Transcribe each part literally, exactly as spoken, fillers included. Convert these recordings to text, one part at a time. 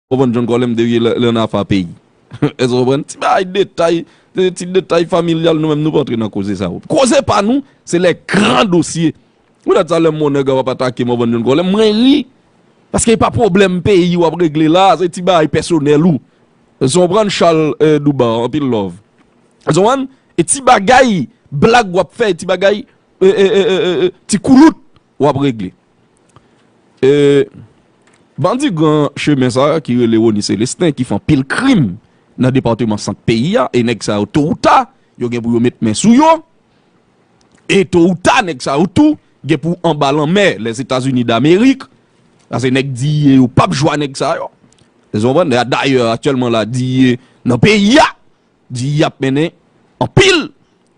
Mòvann John Colem te ye lè, lè nan afa peyi. Èske w konprann? Ti bagay detay, ti, ti detay familyal, nou menm nou pa antre nan koze sa yo. Koze pa nou, se les grands dossiers. Poutèt sa, lè m wè yon nèg ap atake Mòvann John Colem, mwen ri. Paske e pa pwoblèm peyi w ap regle la, se ti bagay pèsonèl ou. Èske w konprann? Charles, eh, Dubar, anpil love. Èske w konprann? E ti bagay blag w ap fè, e ti bagay, eh, eh, eh, eh, eh, eh, ti koulout w ap regle. E, bandi gran chemen sa a ki rele Rony Célestin, ki fè anpil krim nan depatman sant peyi a, e nèg sa yo, to ou ta, yo gen pou yo met men sou yo. E to ou ta, nèg sa yo tou gen pou anba lanmè, Lèzetazini Damerik. Paske nèg D E A yo p ap jwe a nèg sa yo. Èske w konprann? Dayè, aktyèlman la, D E A nan peyi a, D E A ap mennen anpil,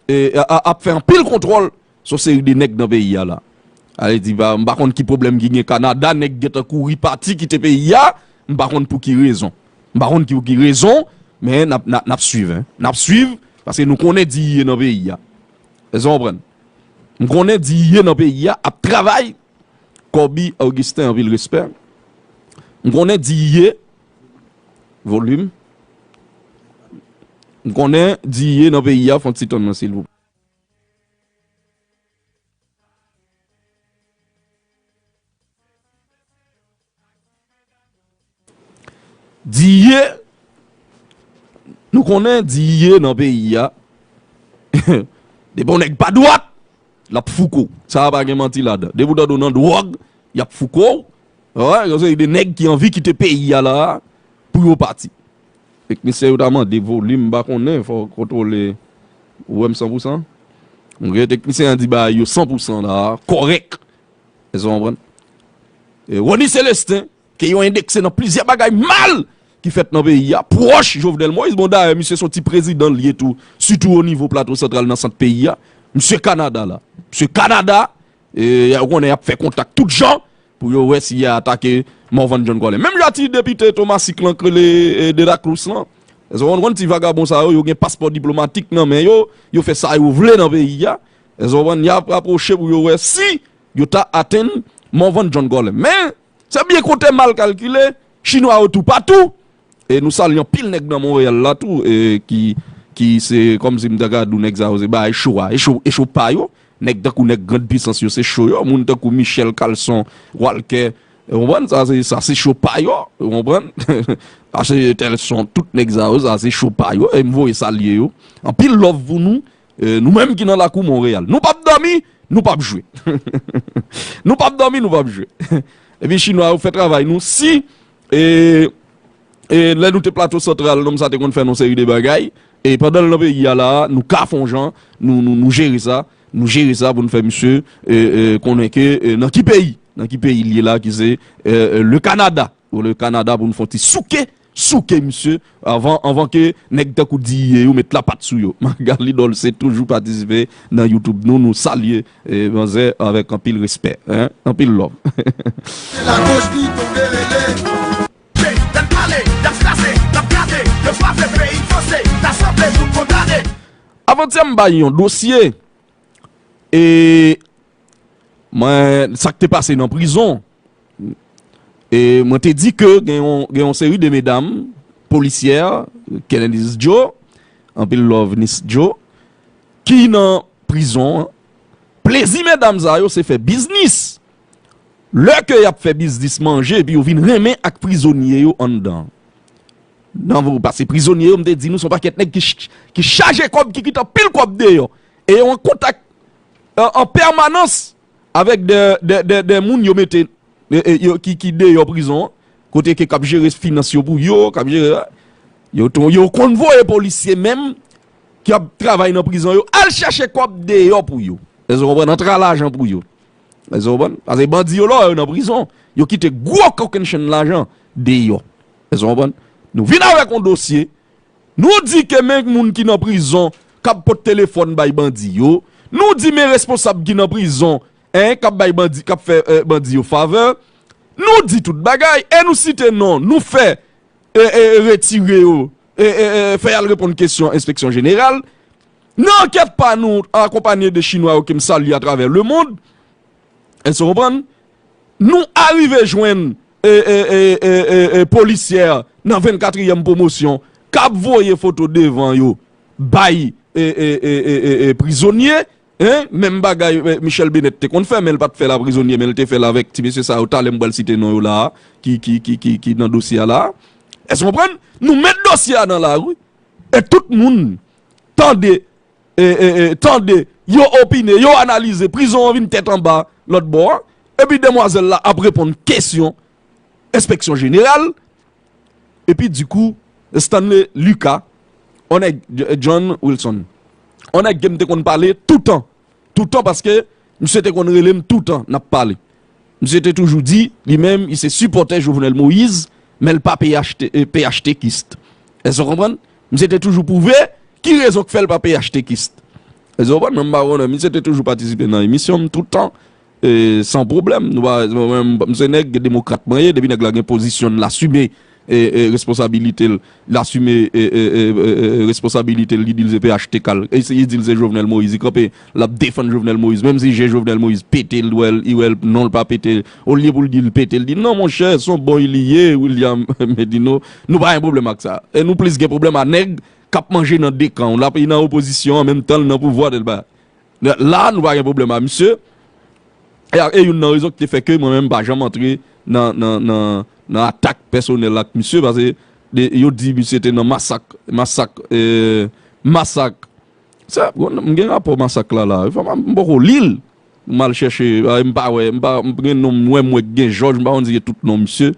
e, a, a, ap fè anpil kontwòl sou seri de nèg nan peyi a la. Ale di, pa, m pa konn ki pwoblèm ki gen Kanada, nèg gentan kouri pati kite peyi a, m pa konn pou ki rezon. M pa konn ki, pou ki rezon, men n ap, n ap, n ap swiv, en. N ap swiv, paske nou konnen D E A nan peyi a. Èske w konprann? M konnen D E A nan peyi a ap travay. Corby Augustin, anpil respè. M konnen D E A, volim. M konnen D E A nan peyi a, fè yon ti tann mwen, silvouplè. D E A, nou konnen D E A nan peyi a. Depi yon nèg pa dwat, l ap fouke w. Sa a pa gen manti ladan. Depi w tande w nan dwòg, y ap fouke w. Wè, yon seri de nèg ki anvi kite peyi a la a pou yo pati. Teknisyen yo ta mande volim, m pa konnen, fò w kontwole. Ou wè m san pou san? Ok, teknisyen an di bagay yo san pou san la a, kòrèk. Èske w konprann? E, Rony Célestin, ke yo endekse nan plizyè bagay mal ki fèt nan peyi a, pwòch Jovenel Moïse. Bon, dayè, misye se yon ti prezidan l ye tou, sitou o nivo Plato Santral nan sant peyi a. Misye Kanada la. Misye Kanada, e, ou konnen y ap fè kontak tout jan pou yo wè si y a atake Morvan John Colem. Menm jan ti depite Thomasik lan k rele, e, De La Cruz lan. Èske w konprann ti vagabon sa yo, yo gen paspò diplomatik nan men yo, yo fè sa yo vle nan peyi a. Èske w konprann? Y ap rapwoche pou yo wè si yo ta atenn Morvan John Colem. Men, se byen konte mal kalkile, chinwa yo tou patou. E nou salye anpil nèg nan Monreyal la tou, e ki, ki se kòmsi m ta ka di w nèg sa yo se bagay cho a, e cho, e cho pa yo. Nèg tankou nèg grand pisans yo se cho yo. Moun tankou Michel, Kalson, Walker, ou konprann? Sa se, sa se cho pa yo, ou konprann? Sa se Telson, tout nèg sa yo, sa se cho pa yo. E m voye salye yo. Anpil love pou nou. E, nou menm ki nan lakou Monreyal. Nou p ap dòmi, nou p ap jwe. Nou p ap dòmi, nou p ap jwe. Epi chinwa yo fè travay nou. Si, e, e, lè nou te Plato Santral, nonm sa te konn fè nou seri de bagay. E pandan l nan peyi a la a, nou ka fè yon jan, nou, nou, nou jere sa. Nou jere sa pou n fè misye, e, e, konnen ke, e, nan ki peyi, nan ki peyi l ye la, ki se, e, e, le Kanada. Pou le Kanada pou n fè yon ti souke, souke misye, anvan, anvan ke nèg tankou D E A yo met lapat sou yo. Magali Dolce toujou patisipe nan YouTube nou, nou salye, e, manzè avèk anpil respè, en, anpil love. Se lagoch ki tonbe rele. N ap pale, n ap kraze, n ap gade, yo pa vle peyi n vanse, n a sanble nou kondane. Avantyè m bay yon dosye, e mwen, sa k te pase nan prizon, e mwen te di ke gen yon, gen yon seri de medam polisyè, Kennedy Joe, anpil love Nice Joe, ki nan prizon an. Plezi medam sa yo se fè biznis. Lè ke y ap fè biznis manje, epi yo vin renmen ak prizonye yo anndan. Nan, pase prizonye yo, m te di nou, se yon pakèt nèg ki ch-, ki chaje kòb, ki kite anpil kòb deyò. E yo an kontak, an, an pèmanans avèk de, de, de, de moun yo mete, e, e, yo, ki, ki deyò prizon an, kote ke k ap jere finans yo pou yo, k ap jere, yo, yo konn voye polisye menm, ki ap travay nan prizon yo, al chèche kòb deyò pou yo. Èske w konprann? Antre lajan pou yo. Èske w konprann? Paske bandi yo la, yo nan prizon. Yo kite gwo kokennchenn lajan deyò. Èske w konprann? Nou vin avèk yon dosye. Nou di ke men moun ki nan prizon k ap pot telefòn bay bandi yo. Nou di men responsab ki nan prizon, en, k ap bay bandi, k ap fè, eh, bandi yo favè. Nou di tout bagay e nou site non. Nou fè e, e, retire yo, e, e, e, fè y al reponn kesyon enspeksyon jeneral. Nan ankèt pa nou, akonpanye de chinwa yo ke m salye atravè lemonn, èske w konprann? Nou arive jwenn e, e, e, e, e, e, polisyè nan vennkatriyèm pwomosyon k ap voye foto devan yo bay e, e, e, e, e, e, prizonye, hein? Menm bagay e, Michèle Bennett te konn fè, men l pa t fè l a prizonye, men l te fè l avèk ti mesye sa yo, talè m pral site non yo la a, ki, ki, ki, ki, ki nan dosye a la a. Èske w konprann? Nou met dosye a nan lari, e tout moun tande, e, e, e, tande, yo opine, yo analize, prizon an vin tèt anba lòt bò a, epi demwazèl la ap reponn kesyon enspeksyon jeneral, epi dikou, Stanley Lucas, on nèg, John Wilson, on nèg ke m te konn pale toutan, toutan paske misye te konn rele m toutan n ap pale. Misye te toujou di, li menm, li se sipòtè Jovenel Moïse, men l pa P H T, eh, P H T kist. Èske w konprann? Misye te toujou pwouve ki rezon k fè l pa P H T kist. Èske w konprann? Mwen m pa konnen, misye te toujou patisipe nan emisyon m toutan, e, san pwoblèm. Nou pa, mwen, mwen, m se nèg demokrat mwen ye, depi nèg la gen pozisyon l, l asime e, e, responsabilite l, l asime e, e, e, e, e, responsabilite l, li di l se P H T K l, e, li di l se Jovenel Moïse, li kanpe, l ap defann Jovenel Moïse, menm si je Jovenel Moïse pete, l wè l, li wè l, non l pa pete, olye pou l di l pete, l di non monchè, se yon bon li ye, William Medino, nou pa gen pwoblèm ak sa. E nou plis gen pwoblèm a nèg k ap manje nan de kan, l ap, li nan opozisyon an, menm tan l nan pouvwa, tèl bagay. La, nou pa gen pwoblèm a misye. E, e youn nan rezon ki te fè ke mwen menm m pa janm antre nan, nan, nan, nan atak pèsonèl ak misye, paske de, yo di misye te nan masak, masak, e, masak. Sa, bon, m gen rapò masak la, la. Fò m, m poko li l. M al chèche, e, m pa wè, m pa, m gen non m wè, m wè gen Jòj, m pa konn si se tout non misye.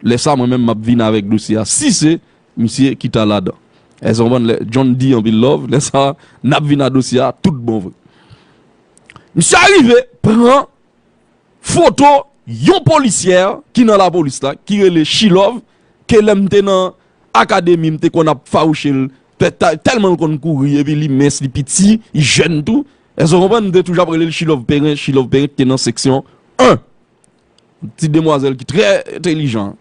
Lè sa, mwen menm, m ap vin avèk dosye a. Si se misye ki ta ladan. Èske w konprann? Lè John D anpil love, lè sa, n ap vin a dosye a tout bon vre. Misye arive pran foto yon polisyè ki nan lapolis la, ki rele Chilove, ke lè m te nan akademi, m te konn ap fawouche l, tè-, tè-, tèlman l konn kouri, epi li mens, li piti, li jèn tou. Èske w konprann? M te toujou ap rele l Chilove Peren, Chilove Peren ki te nan seksyon en. Ti demwazèl ki trè entèlijan.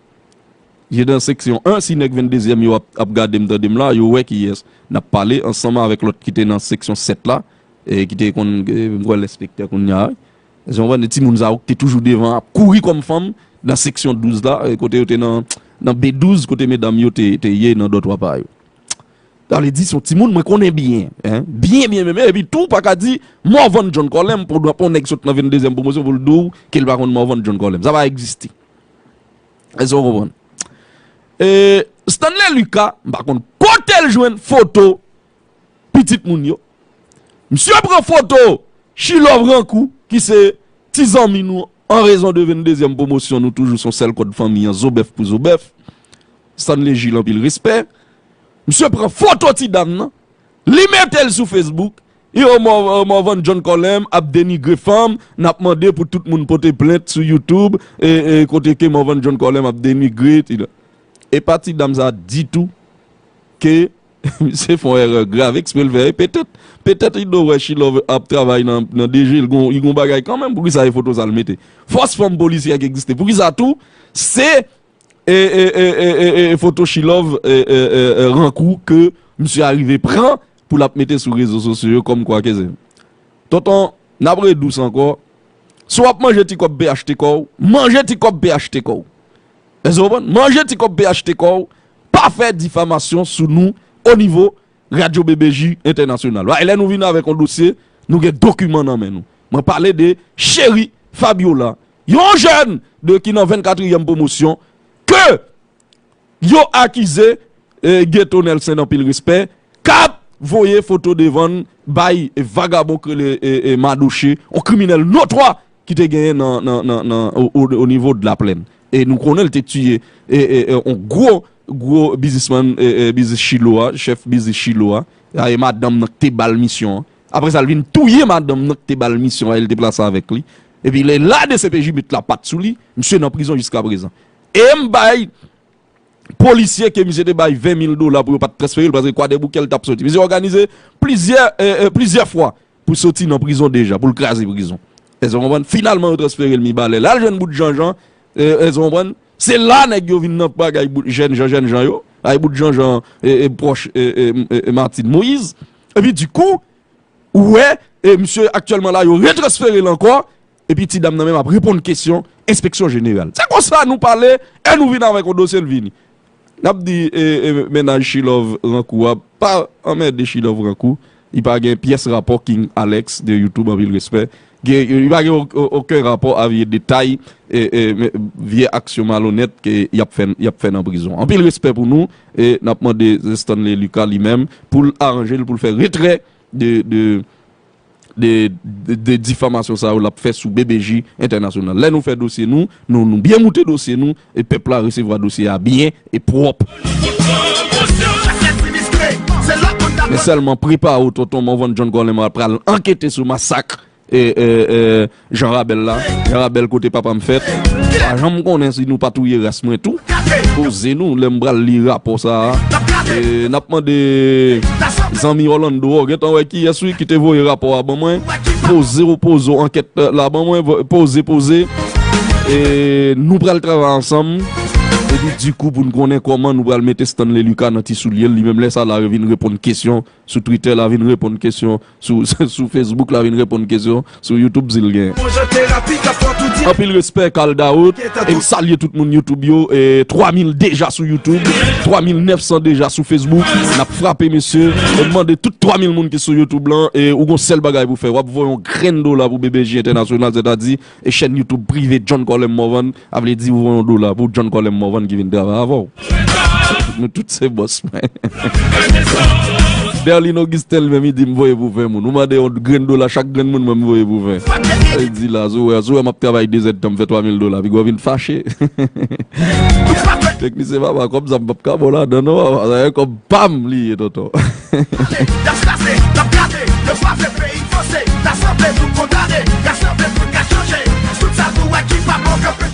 Li nan seksyon en, si nèg venndezyèm yo ap, ap gade m, tande m la, yo wè kiyès n ap pale ansanm avèk lòt ki te nan seksyon sèt la, e ki te konn, e, m kwè l enspektè kounye a, wi. Èske w konprann? Timoun sa yo ki te toujou devan, ap kouri kòm fanm nan seksyon douz la, e kote yo te nan, nan B douz, kote medam yo te, te ye nan dòtwa pa yo. Sa vle di, se yon timoun mwen konnen byen, hein, byen, byen, byen, byen. Epi tou, pa ka di Morvan John Colem, pou, pou yon nèg sot nan venndezyèm pwomosyon, pou l di w ke l pa konn Morvan John Colem. Sa pa egziste. Èske w konprann? E, Stanley Lucas, m pa konn kote l jwenn foto pitit moun yo. Misye pran foto Chilove Rankou, ki se ti zanmi nou, an rezon de venndezyèm pwomosyon, nou toujou se yon sèl kòd fanmi an, zo bèf pou zo bèf. Stanley Gilles, anpil respè. Misye pran foto ti dam nan, li mete l sou Facebook. Yo, Mor-, Morvan John Colem ap denigre fanm, n ap mande pou tout moun pote plent sou YouTube, e, e kote ke Morvan John Colem ap denigre, ti-, e pa ti dam sa ditou ke misye fè yon erè grav, eksprè l fè, e petèt, petèt li dwe wè Chilove ap travay nan, nan D G, li gon, li gon bagay kanmenm, poukisa e foto sa l mete? Fòs fanm polisyè ki egziste, poukisa tou, se e, e, e, e, e, e, foto Chilove, e, e, e, e, Rankou ke misye arive pran pou l ap mete sou rezo sosyo yo kòmkwa ke se. Tonton, n ap redous ankò. Si w ap manje ti kòb P H T kò w, manje ti kòb P H T kò w. Èske w konprann? Manje ti kòb P H T kò w, pa fè difamasyon sou nou o nivo Radyo B B J Entènasyonal. Lè nou vin avèk yon dosye, nou gen dokiman nan men nou. Mwen pale de Cheri Fabiola, yon jèn de ki nan vennkatriyèm pwomosyon, ke yo akize, e, Ghetto Nelson, anpil respè, k ap voye foto devan bay vagabon k rele, e, e, Madoche, yon kriminèl notwa ki te genyen nan, nan, nan, nan, o, o, o nivo de la plèn. E nou konnen l te tiye, e, e, e, yon gwo, gwo biznismann, e, e, biznis Chilo a, chèf biznis Chilo a. A, e madanm nan ki te ba l misyon an. Apre sa, l vin touye madanm nan ki te ba l misyon an, e l te plase avèk li. Epi lè la D C P J met lapat sou li, misye nan prizon jiska prezan. E m bay polisye ke misye te bay ven mil dola pou yo pa t transfere l, paske Kwadèboukè l t ap soti. Misye òganize plizyè, e, e, plizyè fwa pou soti nan prizon deja, pou l kraze prizon. Èske w konprann? Finalman, yo transfere l Mibalè. L al jwenn bout Janjan, e, èske w konprann? Se la nèg yo vin nan bagay bout, jèn jan, jèn jan yo, ay bout Janjan, e, e, pwòch, e, e, e, e, Martine Moïse. Epi, dikou, ou wè, e, misye aktyèlman la, yo retransfere l ankò, epi ti dam nan menm ap reponn kesyon, Enspeksyon Jeneral. Se konsa nou pale, e nou vin avèk yon dosye, n vini. N ap di, e, e, mennaj Chilove Rankou a, pa anmède Chilove Rankou. Li pa gen pyès rapò King Alex de YouTube, anpil respè. Gen, li pa gen o-, o-, okenn rapò a vye detay, e, e, men, vye aksyon malonèt ke y ap fè, y ap fè nan prizon. Anpil respè pou nou, e n ap mande Stanley Lucas li menm pou l aranje l, pou l fè retrè de, de, de, de, de difamasyon sa yo l ap fè sou B B J Entènasyonal. Lè nou fè dosye nou, nou, nou byen moute dosye nou, e pèp la resevwa dosye a byen e pwòp. Men sèlman prepare w, tonton Morvan, John Colem pral ankete sou masak, e, e, e, Jan Rabèl la. Jan Rabèl kote papa m fèt. Pa janm konnen si nou pa touye ras mwen tou. Poze nou, lè m pral li rapò sa a. E, n ap mande zanmi Orlando, w gentan wè kiyès wi ki te voye rapò a ban mwen. Poze w, poze w ankèt, e, la ban mwen, vo-, poze, poze. E nou pral travay ansanm. Epi dikou pou n konnen kòman nou pral mete Stanley Lucas nan ti soulye l. Li menm lè sa la vin reponn kesyon sou Twitter la, vin reponn kesyon sou, sou Facebook la, vin reponn kesyon sou YouTube, di l gen. Anpil respè, Carl Daoud. E m salye tout moun YouTube yo. E twa mil deja sou YouTube. Twa mil nèf san deja sou Facebook. N ap frape, mesye. E m mande tout twa mil moun ki sou YouTube lan, e ou gon sèl bagay pou fè. W ap voye yon grenn dola pou B B J Entènasyonal, sètadi, e chèn YouTube prive John Colem Morvan. A vle di ou voye yon dola pou John Colem Morvan ki vin travay avè w. Nou tout se bòs mwen. Derlin Augustin li menm, li di m voye pou ven moun. Ou mande yon grenn dola chak grenn moun, mwen m voye pou ven. Li di la, sou wè, sou wè m ap travay de zèdtan, m fè twa mil dola. Piga w vin fache. Teknisyen papa, kòb sa m p ap ka ba w ladan non, papa. Sa se kòb pa m li ye, tonton.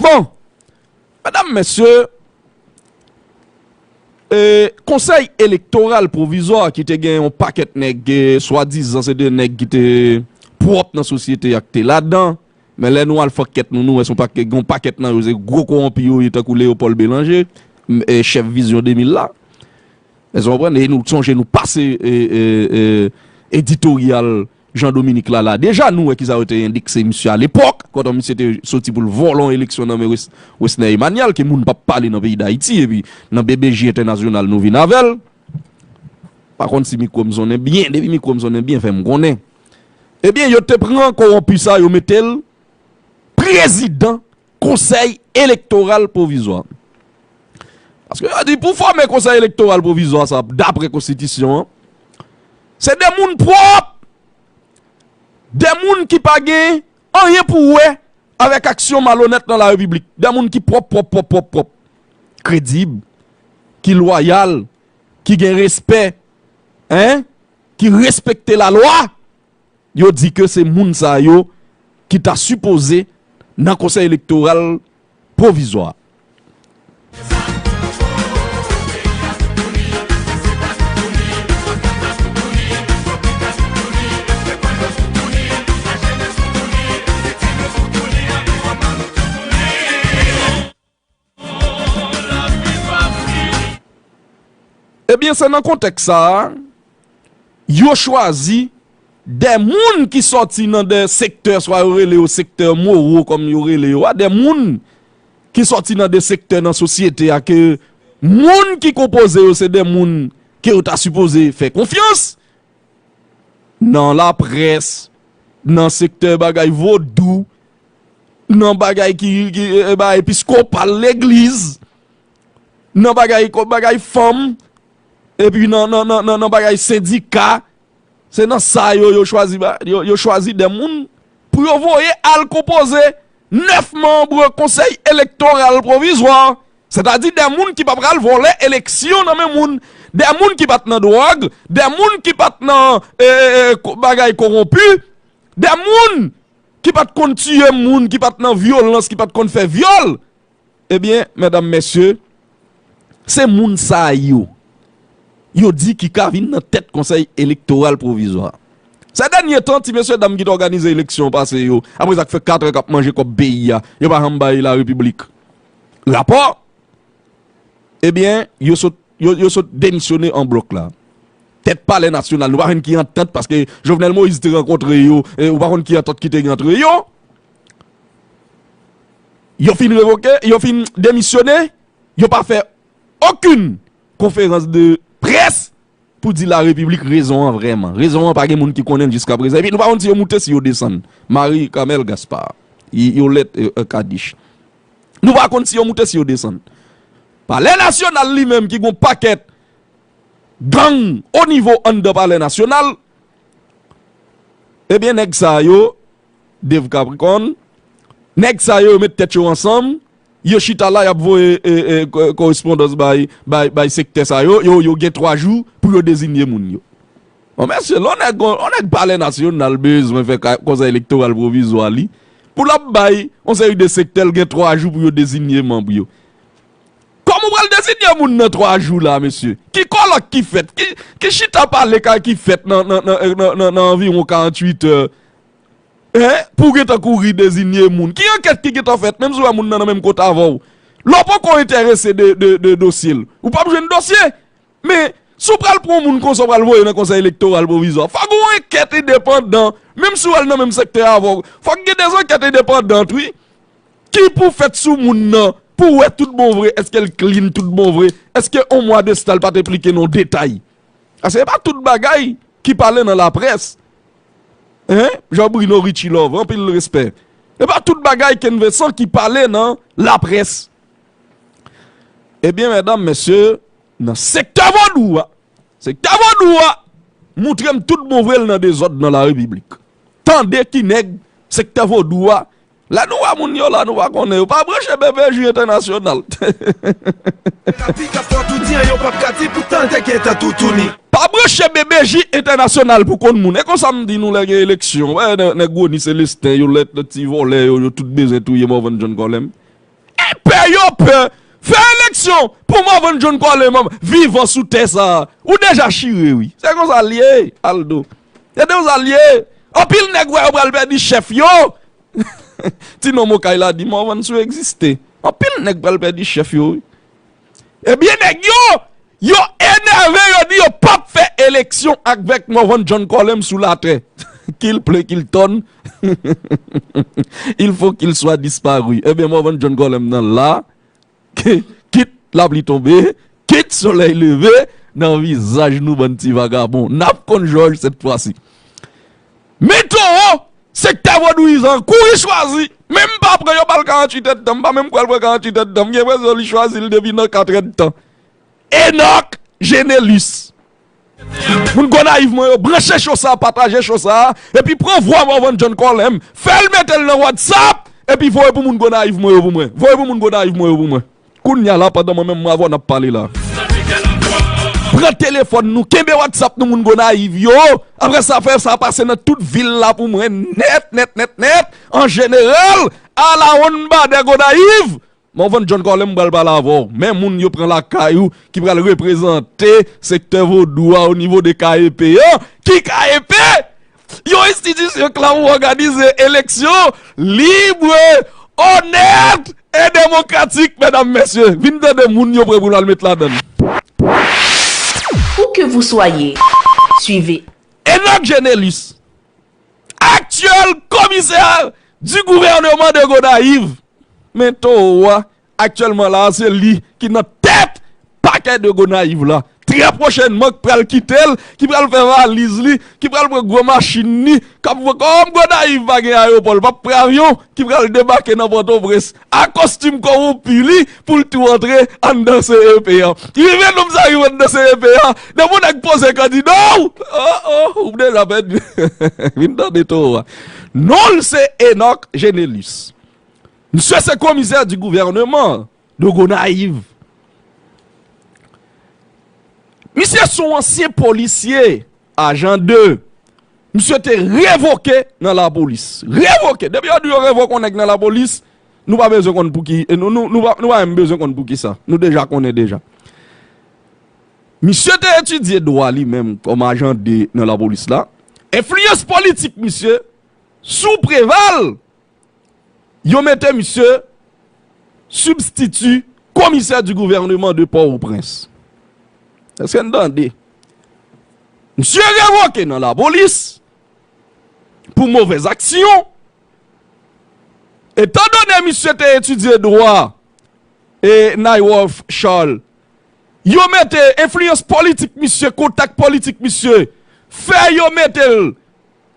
Bon, medam, mesye, e, Konsèy Elektoral Pwovizwa ki te gen yon pakèt nèg, e, swadizan se de nèg ki te pwòp nan sosyete a k te ladan, men lè nou al fè ankèt nou, nou wè se yon pakèt, gen yon pakèt nan yo se gwo kowonpi yo ye, tankou Léopold Bélanger, m, e, chèf Vizyon de mil la. Èske w konprann? E nou sonje nou pase, e, e, e, editoryal Jean Dominique la la. Deja, nou wè kisa yo te endekse misye alepòk, kòtan misye te soti pou l vòlò yon eleksyon nan men Wes-, Wesner Emmanuel, ke moun p ap pale nan peyi Dayiti, epi nan B B J Entènasyonal nou vin avè l. Pa konn si mikwo m sonnen byen, depi mikwo m sonnen byen, fè m konnen. Ebyen, yo te pran kowonpi sa, yo mete l prezidan Konsèy Elektoral Pwovizwa. Paske yo di pou fòme Konsèy Elektoral Pwovizwa sa, daprè konstitisyon an, se de moun pwòp, de moun ki pa gen anyen pou wè avèk aksyon malonèt nan larepiblik, de moun ki pwòp, pwòp, pwòp, pwòp, pwòp, kredib, ki lwayal, ki gen respè, en, ki respekte lalwa. Yo di ke se moun sa yo ki ta sipoze nan Konsèy Elektoral Pwovizwa. Ebyen, se nan kontèks sa a, yo chwazi de moun ki sòti nan de sektè, swa yo rele yo sektè moro, kòm yo rele yo a, de moun ki sòti nan de sektè nan sosyete a, ke moun ki konpoze yo se de moun ke yo ta sipoze fè konfyans, nan laprès, nan sektè bagay vodou, nan bagay ki, ki, e, e, bagay episkopal legliz, nan bagay, bagay fanm, epi nan, nan, nan, nan, nan bagay sendika. Se nan sa yo, yo chwazi ba-, yo, yo chwazi de moun pou yo voye al konpoze nèf manm Konsèy Elektoral Pwovizwa. Sètadi de moun ki pa pral vòlè eleksyon nan men moun, de moun ki pa t nan dwòg, de moun ki pa t nan, e, e, e, ko-, bagay kowonpi, de moun ki pa t konn tiye moun, ki pa t nan vyolans, ki pa t konn fè vyòl. Ebyen, medam, mesye, se moun sa yo, yo di ki ka vin nan tèt Konsèy Elektoral Pwovizwa. Sè dènye tan, ti mesye dam ki t òganize eleksyon pase yo, apre sa k fè kat an k ap manje kòb peyi a, yo pa janm bay larepiblik rapò, ebyen, yo sot, yo, yo sot demisyone an blòk la. Tèt Palè Nasyonal, nou pa konn ki antant, paske Jovenel Moïse te rankontre yo, e ou pa konn ki antant ki te gen antre yo. Yo fin revoke, yo fin demisyone, yo pa fè okenn konferans de près pou di larepiblik rezon an vrèman. Rezon an pa gen moun ki konnen l jiska prezan. Epi nou pa konn si yo moute, si yo desann. Marie Carmelle Gaspard, Yolette Kadish. Nou pa konn si yo moute, si yo desann. Palè Nasyonal li menm ki gon pakèt gang o nivo anndan Palè Nasyonal, ebyen nèg sa yo, Dave Capricorne, nèg sa yo, yo met tèt yo ansanm, yo chita la, y ap voye e, e, ko- korespondans bay, bay, bay sektè sa yo, yo, yo gen twa jou pou yo dezinye moun yo. Bon, mesye, lè yon nèg, yon nèg Palè Nasyonal bezwen fè ka- Konsèy Elektoral Pwovizwa li, pou l ap bay yon seri de sektè, l gen twa jou pou yo dezinye manm yo. Kòman w pral dezinye moun nan twa jou la, mesye? Ki kòlòk ki fèt? Ki, ki chita pale ka ki fèt nan, nan, nan, nan, nan, nan anviwon karanntuit è? Hein? Pou w gentan kouri dezinye moun. Ki ankèt ki gentan fèt? Menm si w wè moun nan nan menm kote avè w. Lè w poko enterese de, de, de dosye l, ou p ap jwenn dosye. Men, si w pral pran yon moun konsa, w pral voye nan Konsèy Elektoral Pwovizwa, fòk gen yon ankèt endepandan. Menm si w al nan menm sektè avè w, fòk gen de ankèt endepandan, wi. Ki pou fèt sou moun nan, pou wè tout bon vre, èske l clean tout bon vre, èske yon mwa de sa l pa t enplike nan yon detay. Paske e pa tout bagay ki pale nan laprès. Hein? Jan Bruno Richie Love, anpil respè. E pa tout bagay Ken Vincent ki pale nan laprès. Ebyen, medam, mesye, nan sektè vodou a, sektè vodou a, moutre m tout bon vre l nan dezòd nan larepiblik. Tande ki nèg sektè vodou a. Lè nou wè moun yo la, nou pa konnen yo. Pa branche B B J Entènasyonal. Rapi k ap fè w toudi an, yo p ap ka di poutan l te gentan toutouni. Pa branche B B J Entènasyonal pou konn moun. E konsa m di nou lè gen eleksyon. Wè, nè- nèg Rony Célestin, yo lèt ti vòlè yo, yo tout bezwen touye Morvan John Colem. E pè yo pè. Fè eleksyon pou Morvan John Colem vivan sou tè sa a. Ou deja chire, wi. Se konsa l ye, Aldo. Se konsa l ye. Anpil nèg wè yo pral pèdi chèf yo. Ti non Mokay la di Morvan sou egziste. Anpil nèg pral pèdi chèf yo, wi. Ebyen, nèg yo, yo enève, yo di yo p ap fè eleksyon avèk Morvan John Colem sou latè. Qu'il pleut, qu'il tonne, il faut qu'il soit disparu. Ebyen, Morvan John Colem nan la, kit lapli tonbe, kit solèy leve, nan vizaj nou bann ti vagabon. N ap konn jòj sèt fwa si. Men towo, sektè vodouyizan, kouri chwazi. Men m pa pran yo ba l karanntuit èdtan, m pa menm kwè l pran karanntuit èdtan. M gen enpresyon li chwazi l depi nan kat èdtan. Enock Génélus. Moun Gonayiv mwen yo, branche cho sa, pataje cho sa, epi pran vwa Morvan John Colem, fè l mete l nan WhatsApp, epi voye pou moun Gonayiv mwen yo pou mwen. Voye pou moun Gonayiv mwen yo pou mwen. Kounye a la, pandan mwen menm m avè w n ap pale la. Pran telefòn nou, kenbe WhatsApp nou moun Gonayiv yo. Apre sa, fè sa pase nan tout vil la pou mwen nèt, nèt, nèt, nèt. An jeneral, a la wonn badè Gonayiv. Morvan John Colem pral pale avè w. Men moun yo pran lakay ou ki pral reprezante sektè vodou a o nivo de K E P an. Ki K E P? Yon enstitisyon k la pou òganize eleksyon lib, onèt e demokratik, medam, mesye. Vin tande moun yo pre pou l al met ladan l. Où que vous soyez, suivez. Enock Génélus, aktyèl komisè du gouvernement de Gonayiv. Men towo a, aktyèlman la, se li ki nan tèt pakè de Gonayiv la. Trè pwochènman, k pral kite l, ki pral fè valiz li, ki pral pran gwo machin li, k ap voye kòm Gonayiv pa gen ayewopò, l p ap pran avyon, ki pral debake nan Pòtoprens a kostim kowonpi li pou l tou antre anndan C E P a. Rive nonm sa rive anndan C E P a, depi yon nèg poze kandida w, oh, oh, ou deja pèdi. Vin tande towo a. Non l se Enock Génélus. Misye se komisè di gouvènman de Gonayiv. Misye se yon ansyen polisye, ajan de. Misye te revoke nan lapolis. Revoke. Depi yo di yo revoke yon nèg nan lapolis, nou pa bezwen konn pouki, nou, nou, nou, pa, nou pa menm bezwen konn poukisa. Nou deja konnen deja. Misye te etidye dwa li menm kòm ajan de nan lapolis la. Enfliyans politik misye sou Preval, yo mete misye sibstiti komisè di gouvènman de Pòtoprens. Èske n tande? Misye revoke nan lapolis pou movèz aksyon. Etandone misye te etidye dwa, e Naiworth Charles, yo mete enfliyans politik misye, kontak politik misye, fè yo mete l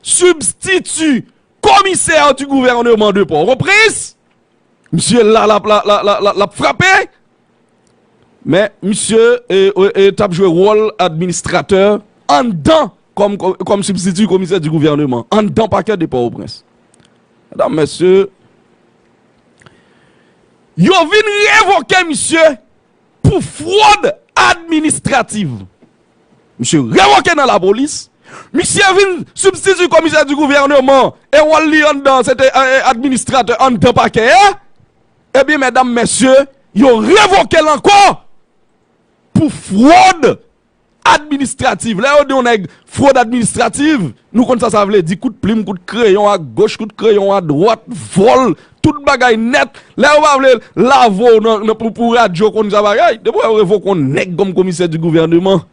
sibstiti komisè di gouvèneman de Pòtoprens. Misye la, l ap, la, la, la, la, l ap frape. Men misye e, e, e, t ap jwe wòl administratè anndan kòm, kòm, kòm sibstiti komisè di gouvèneman anndan pakè de Pòtoprens. Medam, mesye, yo vin revoke misye pou fwòd administrativ. Misye revoke nan lapolis. Misye vin sibstiti komisè di gouvèneman. E wòl li anndan, se te, e, e, administratè anndan pakè a. Ebyen, medam, mesye, yo revoke l ankò pou fwòd administrativ. Lè yo di yon nèg fwòd administrativ, nou konn sa sa vle di, kout plim, kout kreyon a goch, kout kreyon a dwat, vòl, tout bagay nèt. Lè yo pa vle lave w nan, nan, pou, pou radyo konn sa bagay, depi yo revoke yon nèg kòm komisè di gouvèneman,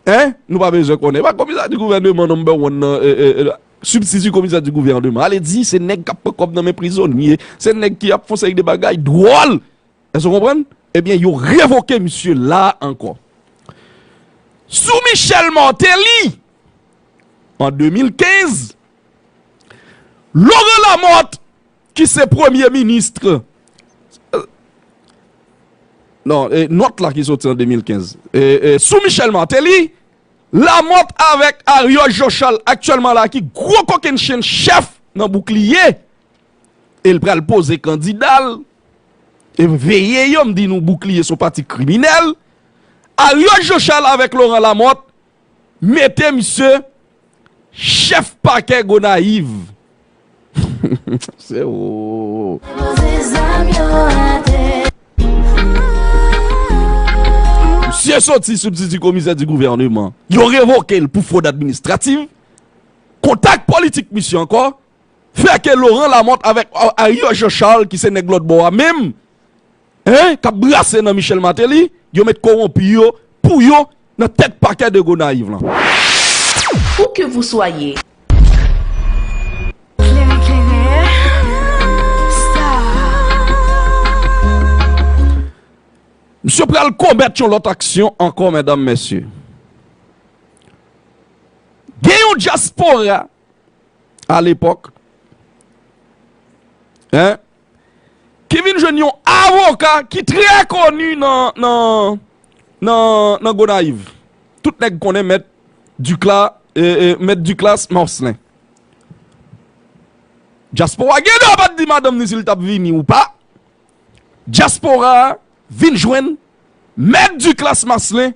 en, nou pa bezwen konnen. Pa komisè di gouvèneman number one nan, e, e, e, sibstiti komisè di gouvèneman. Ale di se nèg k ap pran kòb nan men prizonye, se nèg ki ap fè yon seri de bagay dwòl. Èske w konprann? Ebyen, yo revoke misye la ankò. Sou Michel Martelly, an de mil kenz, Laurent Lamothe, ki se premye minis, non, e, nòt la ki soti an de mil kenz. E, e, sou Michel Martelly, Lamothe avèk Ariel Jean Charles aktyèlman la ki gwo kokennchenn chèf nan Boukliye, e l pral poze kandida l, e veye yo, m di nou Boukliye se yon pati kriminèl. Ariel Jean Charles avèk Laurent Lamothe mete misye chèf pakè Gonayiv. Se o. Misye soti sibstiti komisè di gouvèneman. Yo revoke l pou fwòd administrativ. Kontak politik misye ankò fè ke Laurent Lamothe avèk A-, Ariel Jean Charles, ki se nèg lòt bò a menm, en, k ap brase nan Michel Martelly, yo met kowonpi yo pou yo nan tèt pakè de Gonayiv lan. Où que vous soyez. Misye pral komèt yon lòt aksyon ankò, medam, mesye. Gen yon dyaspora alepòk, en, ki vin jwenn yon avoka ki trè koni nan, nan, nan, nan Gonayiv. Tout nèg konnen mèt Ducla, e, e, mèt Duclas Marcelin. Dyaspora gen dwa pa t di madanm ni si l t ap vini ou pa. Dyaspora vin jwenn mèt Duclas Marcelin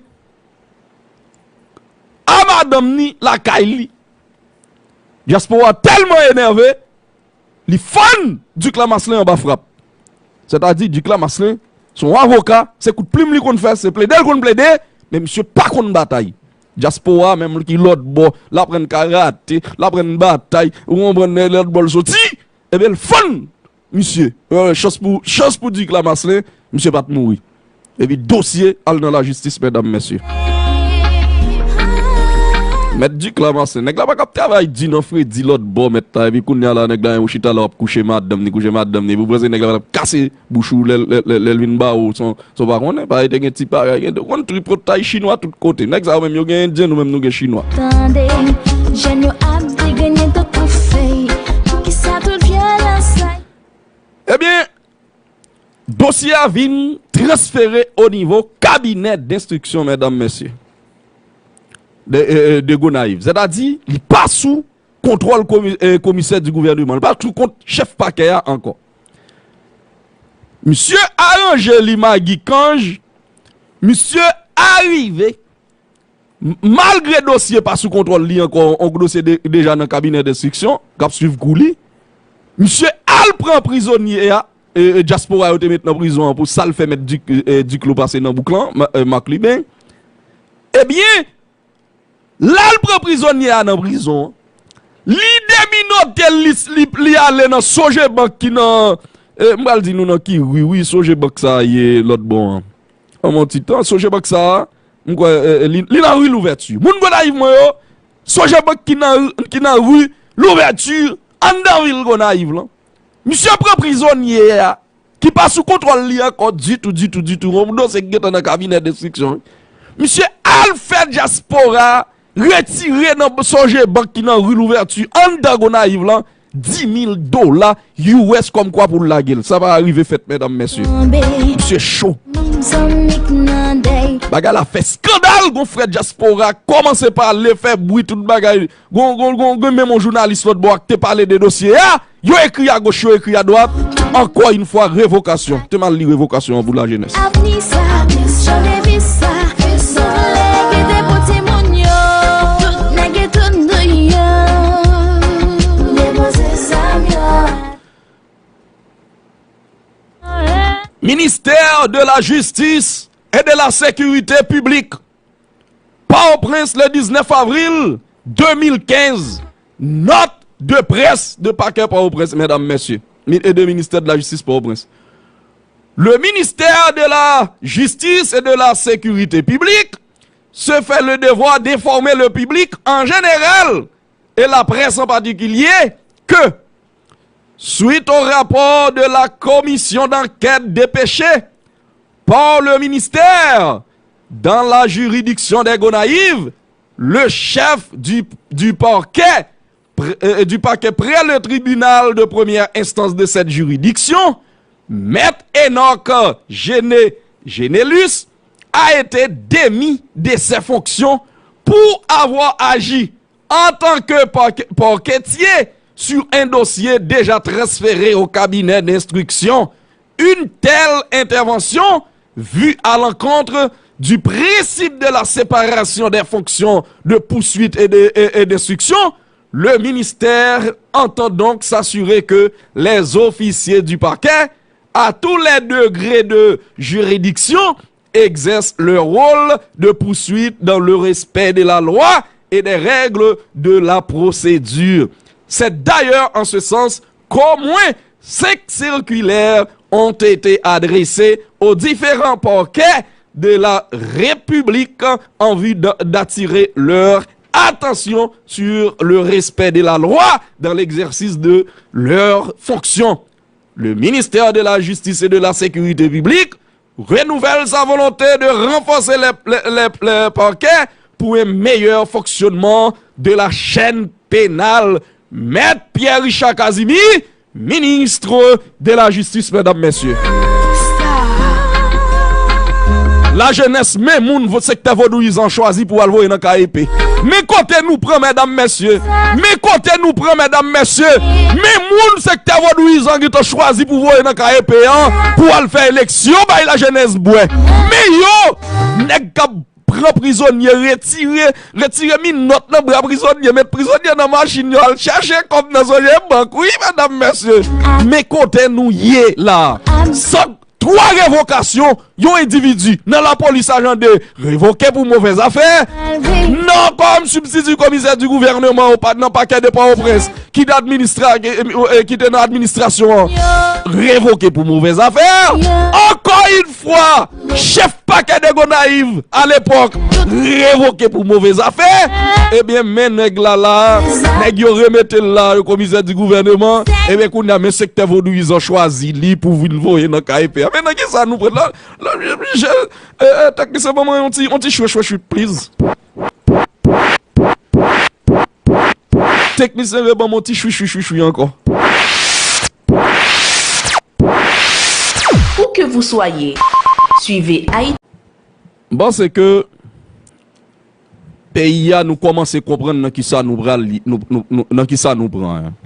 a madanm ni lakay li. Dyaspora tèlman enève, li fann Duclas Marcelin anba frap. Sètadi, Duclas Marcelin se yon avoka, se kout plim li konn fè, se plede l konn plede, men misye pa konn batay. Dyaspora menm ki lòt bò, l aprann karate, l aprann batay, ou konprann, lè lòt bò l soti, ebyen l fann misye. E, chans pou, chans pou Duclas Marcelin, misye pa t mouri. Epi dosye al nan lajistis, medam, mesye. Mèt Duclas Marcelin, nèg la pa k ap travay di nan fredi lòt bò mèt la, epi kounye a la, nèg la, ou chita la, w ap kouche madanm ni, kouche madanm ni, epi w panse nèg la pa t ap kase bouch ou lè, lè, lè, lè l vin ba ou, se yon, se yon pa konnen, pa te gen ti bagay, gen, ou konn tripotay chinwa tout kote. Nèg sa yo menm, yo gen endyen, nou menm, nou gen chinwa. Tande, jèn yo ap degrennen tankou fèy. Poukisa tout vyolans sa? Ebyen, dosye a vin transfere o nivo kabinè denstriksyon, medam, mesye, de, e, e, de Gonayiv. Sètadi, li pa sou kontwòl komi-, e, komisè di gouvèneman. Li pa sou kont chèf pakè a ankò. Misye aranje li magi kanj, misye arive M-, malgre dosye pa sou kontwòl li ankò, yon dosye de-, deja nan kabinè denstriksyon, k ap swiv kou li, misye al pran prizonye a, e, e, dyaspora yo te met nan prizon an pou sa l fè mèt Dik-, e, Diklo pase nan bouk lan, Ma-, e, Marc Lubin. Ebyen, l al pran prizonye a nan prizon an, li deminote l, li, li, li ale nan Sogebank ki nan, e, m pral di nou nan ki ri, wi, Sogebank sa a ye lòt bò an. An, yon ti tan, Sogebank sa a, m kwè, e, e, li, li nan ri Louvèti. Moun Gonayiv mwen yo, Sogebank ki nan, ki nan ri Louvèti, anndan vil Gonayiv lan. Misye pran prizonye a, ki pa sou kontwòl li ankò ditou, ditou, ditou. Yon dosye ki gentan nan kabinè denstriksyon. Misye al fè dyaspora retire nan sonje bank ki nan ri Louvèti anndan Gonayiv lan, dis mil dola U S kòmkwa pou l lage l. Sa pa rive fèt, medam, mesye. Misye cho. Bagay la fè skandal, gon frè dyaspora kòmanse pale, fè bri, tout bagay. Gon, gon, gon, gon menm yon jounalis lòt bò a ki te pale de dosye a. Yo ekri agoch, yo ekri adwat. Ankò yon fwa, revokasyon. Te m al li revokasyon an pou lajenès. Avni sa, jole vi sa, tout nèg ki te pou timoun yo, tout nèg ki tout deyò, depoze zam yo. Ministère de la Justice et de la Sécurité Publique. Pòtoprens, le diznèf avril de mil kenz. Note de presse de parquet Pòtoprens, medam, mesye, et de ministère de la Justice Pòtoprens. Le ministère de la Justice et de la Sécurité publique se fait le devoir d'informer le public en général et la presse en particulier que, suite au rapport de la commission d'enquête dépêchée par le ministère dans la juridiction des Gonayives, le chef du, du parquet, pr- euh, du parquet près le tribunal de première instance de cette juridiction, Maître Enoch Géné- Génélus, a été démis de ses fonctions pour avoir agi en tant que parquet- parquetier sur un dossier déjà transféré au cabinet d'instruction. Une telle intervention, vue à l'encontre du principe de la séparation des fonctions de poursuite et de- et- et d'instruction, le ministère entend donc s'assurer que les officiers du parquet, à tous les degrés de juridiction, exercent leur rôle de poursuite dans le respect de la loi et des règles de la procédure. C'est d'ailleurs en ce sens qu'au moins cinq circulaires ont été adressées aux différents parquets de la République en vue de- d'attirer leur attention sur le respect de la loi dans l'exercice de leurs fonctions. Le ministère de la Justice et de la Sécurité publique renouvelle sa volonté de renforcer les, les- les- les parquets pour un meilleur fonctionnement de la chaîne pénale. Maître Pierre Richard Casimir, ministre de la Justice, medam, mesye. Lajenès, men moun vo- sektè vodouyizan chwazi pou al voye nan ka epe. Men kote nou pran, medam, mesye. Men kote nou pran, medam, mesye. Men moun sektè vodouyizan gentan chwazi pou voye nan ka epe an, pou al fè eleksyon bay lajenès bwè. Men yo, nèg k ap pran prizonye, retire, retire minòt nan bra prizonye, met prizonye nan machin yo, al chèche kòb nan sonje bank. Wi, medam, mesye. Men kote nou ye la. San twa revokasyon, yon endividi nan lapolis, ajan de, revoke pou movèz afè. Nan kòm sibstiti komisè di gouvènman nan pakè de Pòtoprens, ki te administra- ki te nan administrasyon an, revoke pou movèz afè. Ankò yon fwa, chèf pakè de Gonayiv alepòk revoke pou movèz afè. Ebyen, men nèg la la, nèg yo remete l la, yo komisè di gouvènman. Ebyen, kounye a, men sektè vodouyizan chwazi li pou vin voye nan ka epe a. Men nan kisa nou pran la? Teknisyen, ban mwen yon ti, yon ti chwe, chwe, chwe, please. Teknisyen, reban m yon ti chwi, chwi, chwi, chwi ankò. Où que vous soyez, suivez Haïti. M panse ke peyi a, nou kòmanse konprann nan kisa nou pral, nou, nou, nou, nan kisa nou pran an.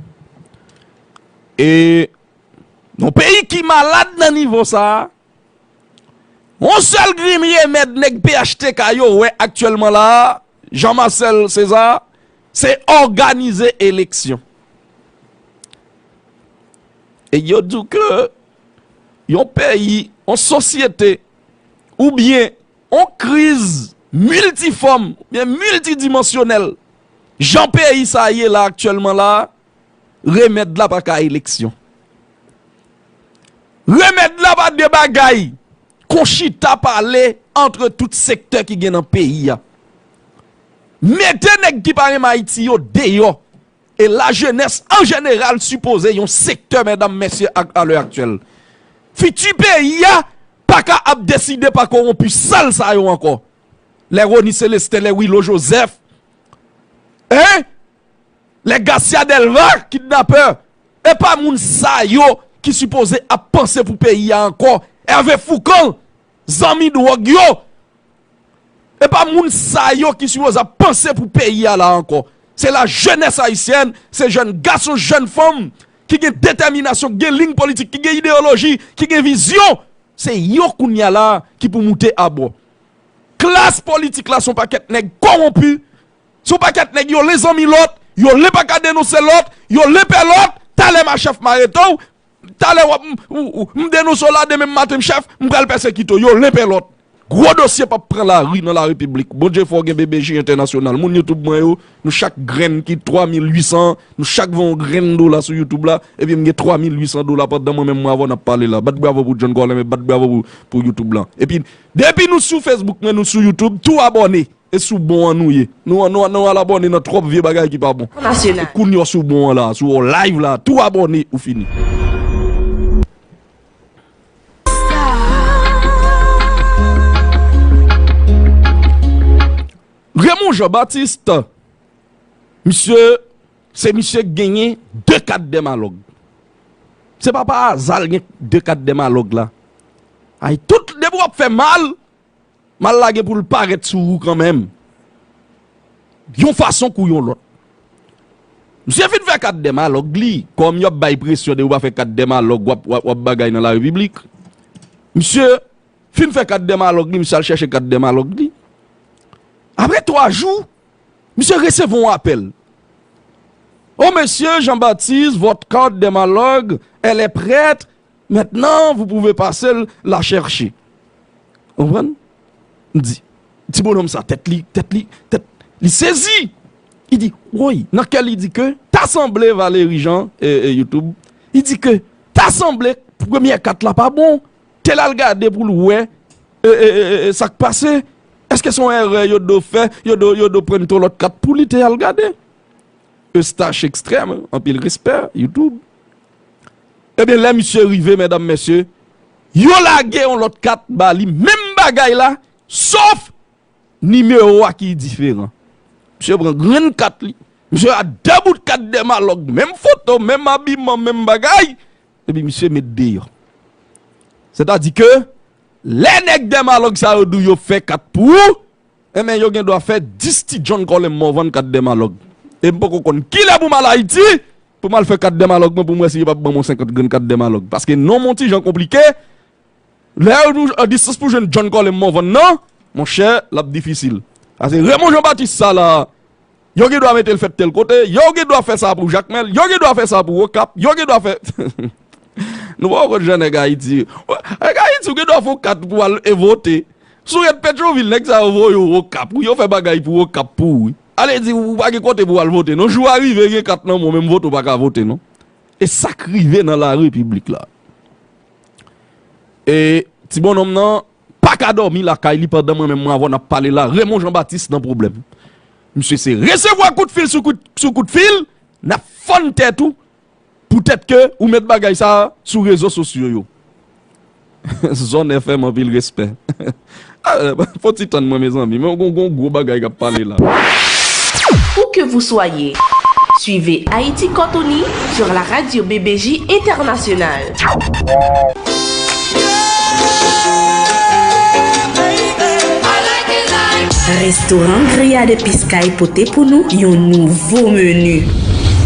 E yon peyi ki malad nan nivo sa a, yon sèl grenn remèd nèg P H T K yo wè aktyèlman la a, Jean Marcel César, se òganize eleksyon. E yo di w ke yon peyi, yon sosyete, oubyen yon kriz miltifòm, oubyen miltidimansyonèl, jan peyi sa a ye la aktyèlman la a, remèd la pa ka eleksyon. Remèd la pa de bagay kon chita pale ant tout sektè ki gen nan peyi a. Mete nèg ki pa renmen Ayiti yo deyò. E lajenès an jeneral sipoze yon sektè, medam, mesye, a, a lè aktyèl. Fiti peyi a pa ka ap deside pa kowonpi sal sa yo ankò. Lè Rony Célestin, lè Willo Joseph, hein? Lè Garcia Delva, kidnapè. E pa moun sa yo ki sipoze ap panse pou peyi a ankò. Hervé Foucan, zanmi dwòg yo. E pa moun sa yo ki sipoze ap panse pou peyi a la ankò. Se lajenès ayisyèn, se jèn gason, jèn fanm ki gen detèminasyon, ki gen liy politik, ki gen ideyoloji, ki gen vizyon. Se yo kounye a la ki pou moute abò. Klas politik la se yon pakèt nèg kowonpi, se yon pakèt nèg yo le zanmi lòt, yo le pa ka denonse lòt, yo le pè lòt, talè ma chèf m arete w, talè w ap m, ou- ou- m denonse w la, demen maten m chèf, m pral pèsekite w, yo le pè lòt. Gwo dosye p ap pran lari nan larepiblik. Bondye fè w gen B B J entènasyonal. Moun YouTube mwen yo, nou chak grenn ki twa mil uit san, nou chak voye yon grenn dola sou YouTube la, epi m gen twa mil uit san dola pandan mwen menm mwen avè w n ap pale la. Bat bravo pou John Colem, bat bravo pou, pou YouTube lan. Epi, depi nou sou Facebook mwen, nou sou YouTube, tou abòne. E sou bon an nou ye. Nou, nou, nou al abòne nan twòp vye bagay ki pa bon. Nasyonal. E kounye a w sou bon an la, sou live la, tou abòne, ou fini. Raymond Jean Baptiste, misye, se misye k genyen de kat dèmalòg. Se pa pa aza l gen de kat dèmalòg la. Ay, tout, depi w ap fè mal, mal la gen pou l parèt sou ou kanmenm. Yon fason kou yon lòt. Misye fin fè kat dèmalòg li, kòm y ap bay presyon depi w pa fè kat dèmalòg, w ap, w ap, w ap bagay nan larepiblik. Misye fin fè kat dèmalòg li, misye al chèche kat dèmalòg li. Apre twa jou, misye resevwa yon apèl. Oh, monsieur Jean-Baptiste, votre carte dèmalòg, elle est prête. Maintenant, vous pouvez passer la chercher. Ou konprann? M di, ti bonòm sa, tèt li, tèt li, tèt li sezi. Li di, woy, nan kè li di ke, ta sanble Valéry Jean, e, e, YouTube, li di ke, ta sanble premyè kat la pa bon. Te l al gade pou l wè, e, e, e, e, e, sa k pase. Èske se yon erè yo do fè, yo do, yo do pran yon lòt kat pou li te al gade? Eustache Extrême, anpil respè, YouTube. Ebyen, lè misye rive, medam, mesye, yo lage yon lòt kat ba li, menm bagay la, sof nimewo a ki diferan. Misye pran grenn kat li. Misye a de bout kat dèmalòg, menm foto, menm abiman, menm bagay. Epi misye met deyò. Sètadi ke, lè nèg dèmalòg sa yo di w yo fè kat pou ou, enben, yo gen dwa fè dis ti John Colem Morvan kat dèmalòg. E m poko konn kilè pou m al Ayiti, pou m al fè kat dèmalòg mwen, pou m wè si yo p ap ban m yon senkant grenn kat dèmalòg. Paske non, m yon ti jan konplike. Lè ou, an distans pou jwenn John Colem Morvan nan, monchè, l ap difisil. Paske Raymond Jean Baptiste sa la, yo gen dwa mete l fèt tèl kote, yo gen dwa fè sa pou Jakmèl, yo gen dwa fè sa pou Okap, yo gen dwa fè Nou poko konn jan nèg Ayiti. Nèg Ayiti, ou gen dwa fè yon kat pou al e vote. Si w ret Petwovil, nèg sa yo voye w Okap, wi, yo fè bagay pou Okap pou ou, wi. Ale di, ou pa gen kote pou w al vote. Non, jou a rive, gen kat nan men w, menm vote w pa ka vote, non. E sa k rive nan larepiblik la. E ti bonòm nan pa ka dòmi lakay li pandan mwen menm mwen avè w n ap pale la. Raymond Jean Baptiste nan pwoblèm. Misye se resevwa kout fil sou kout, sou kout fil, n ap fann tèt ou, poutèt ke ou met bagay sa a sou rezo sosyo yo. Zòn F M, anpil respè. Ah, fò ti tann mwen, mezanmi. Men gon, gon gwo bagay k ap pale la. Où que vous soyez, suivez Haïti Cortoni sur la radio B B J Internationale. Restoran Grillade Episkay pote pou nou yon nouvo meni.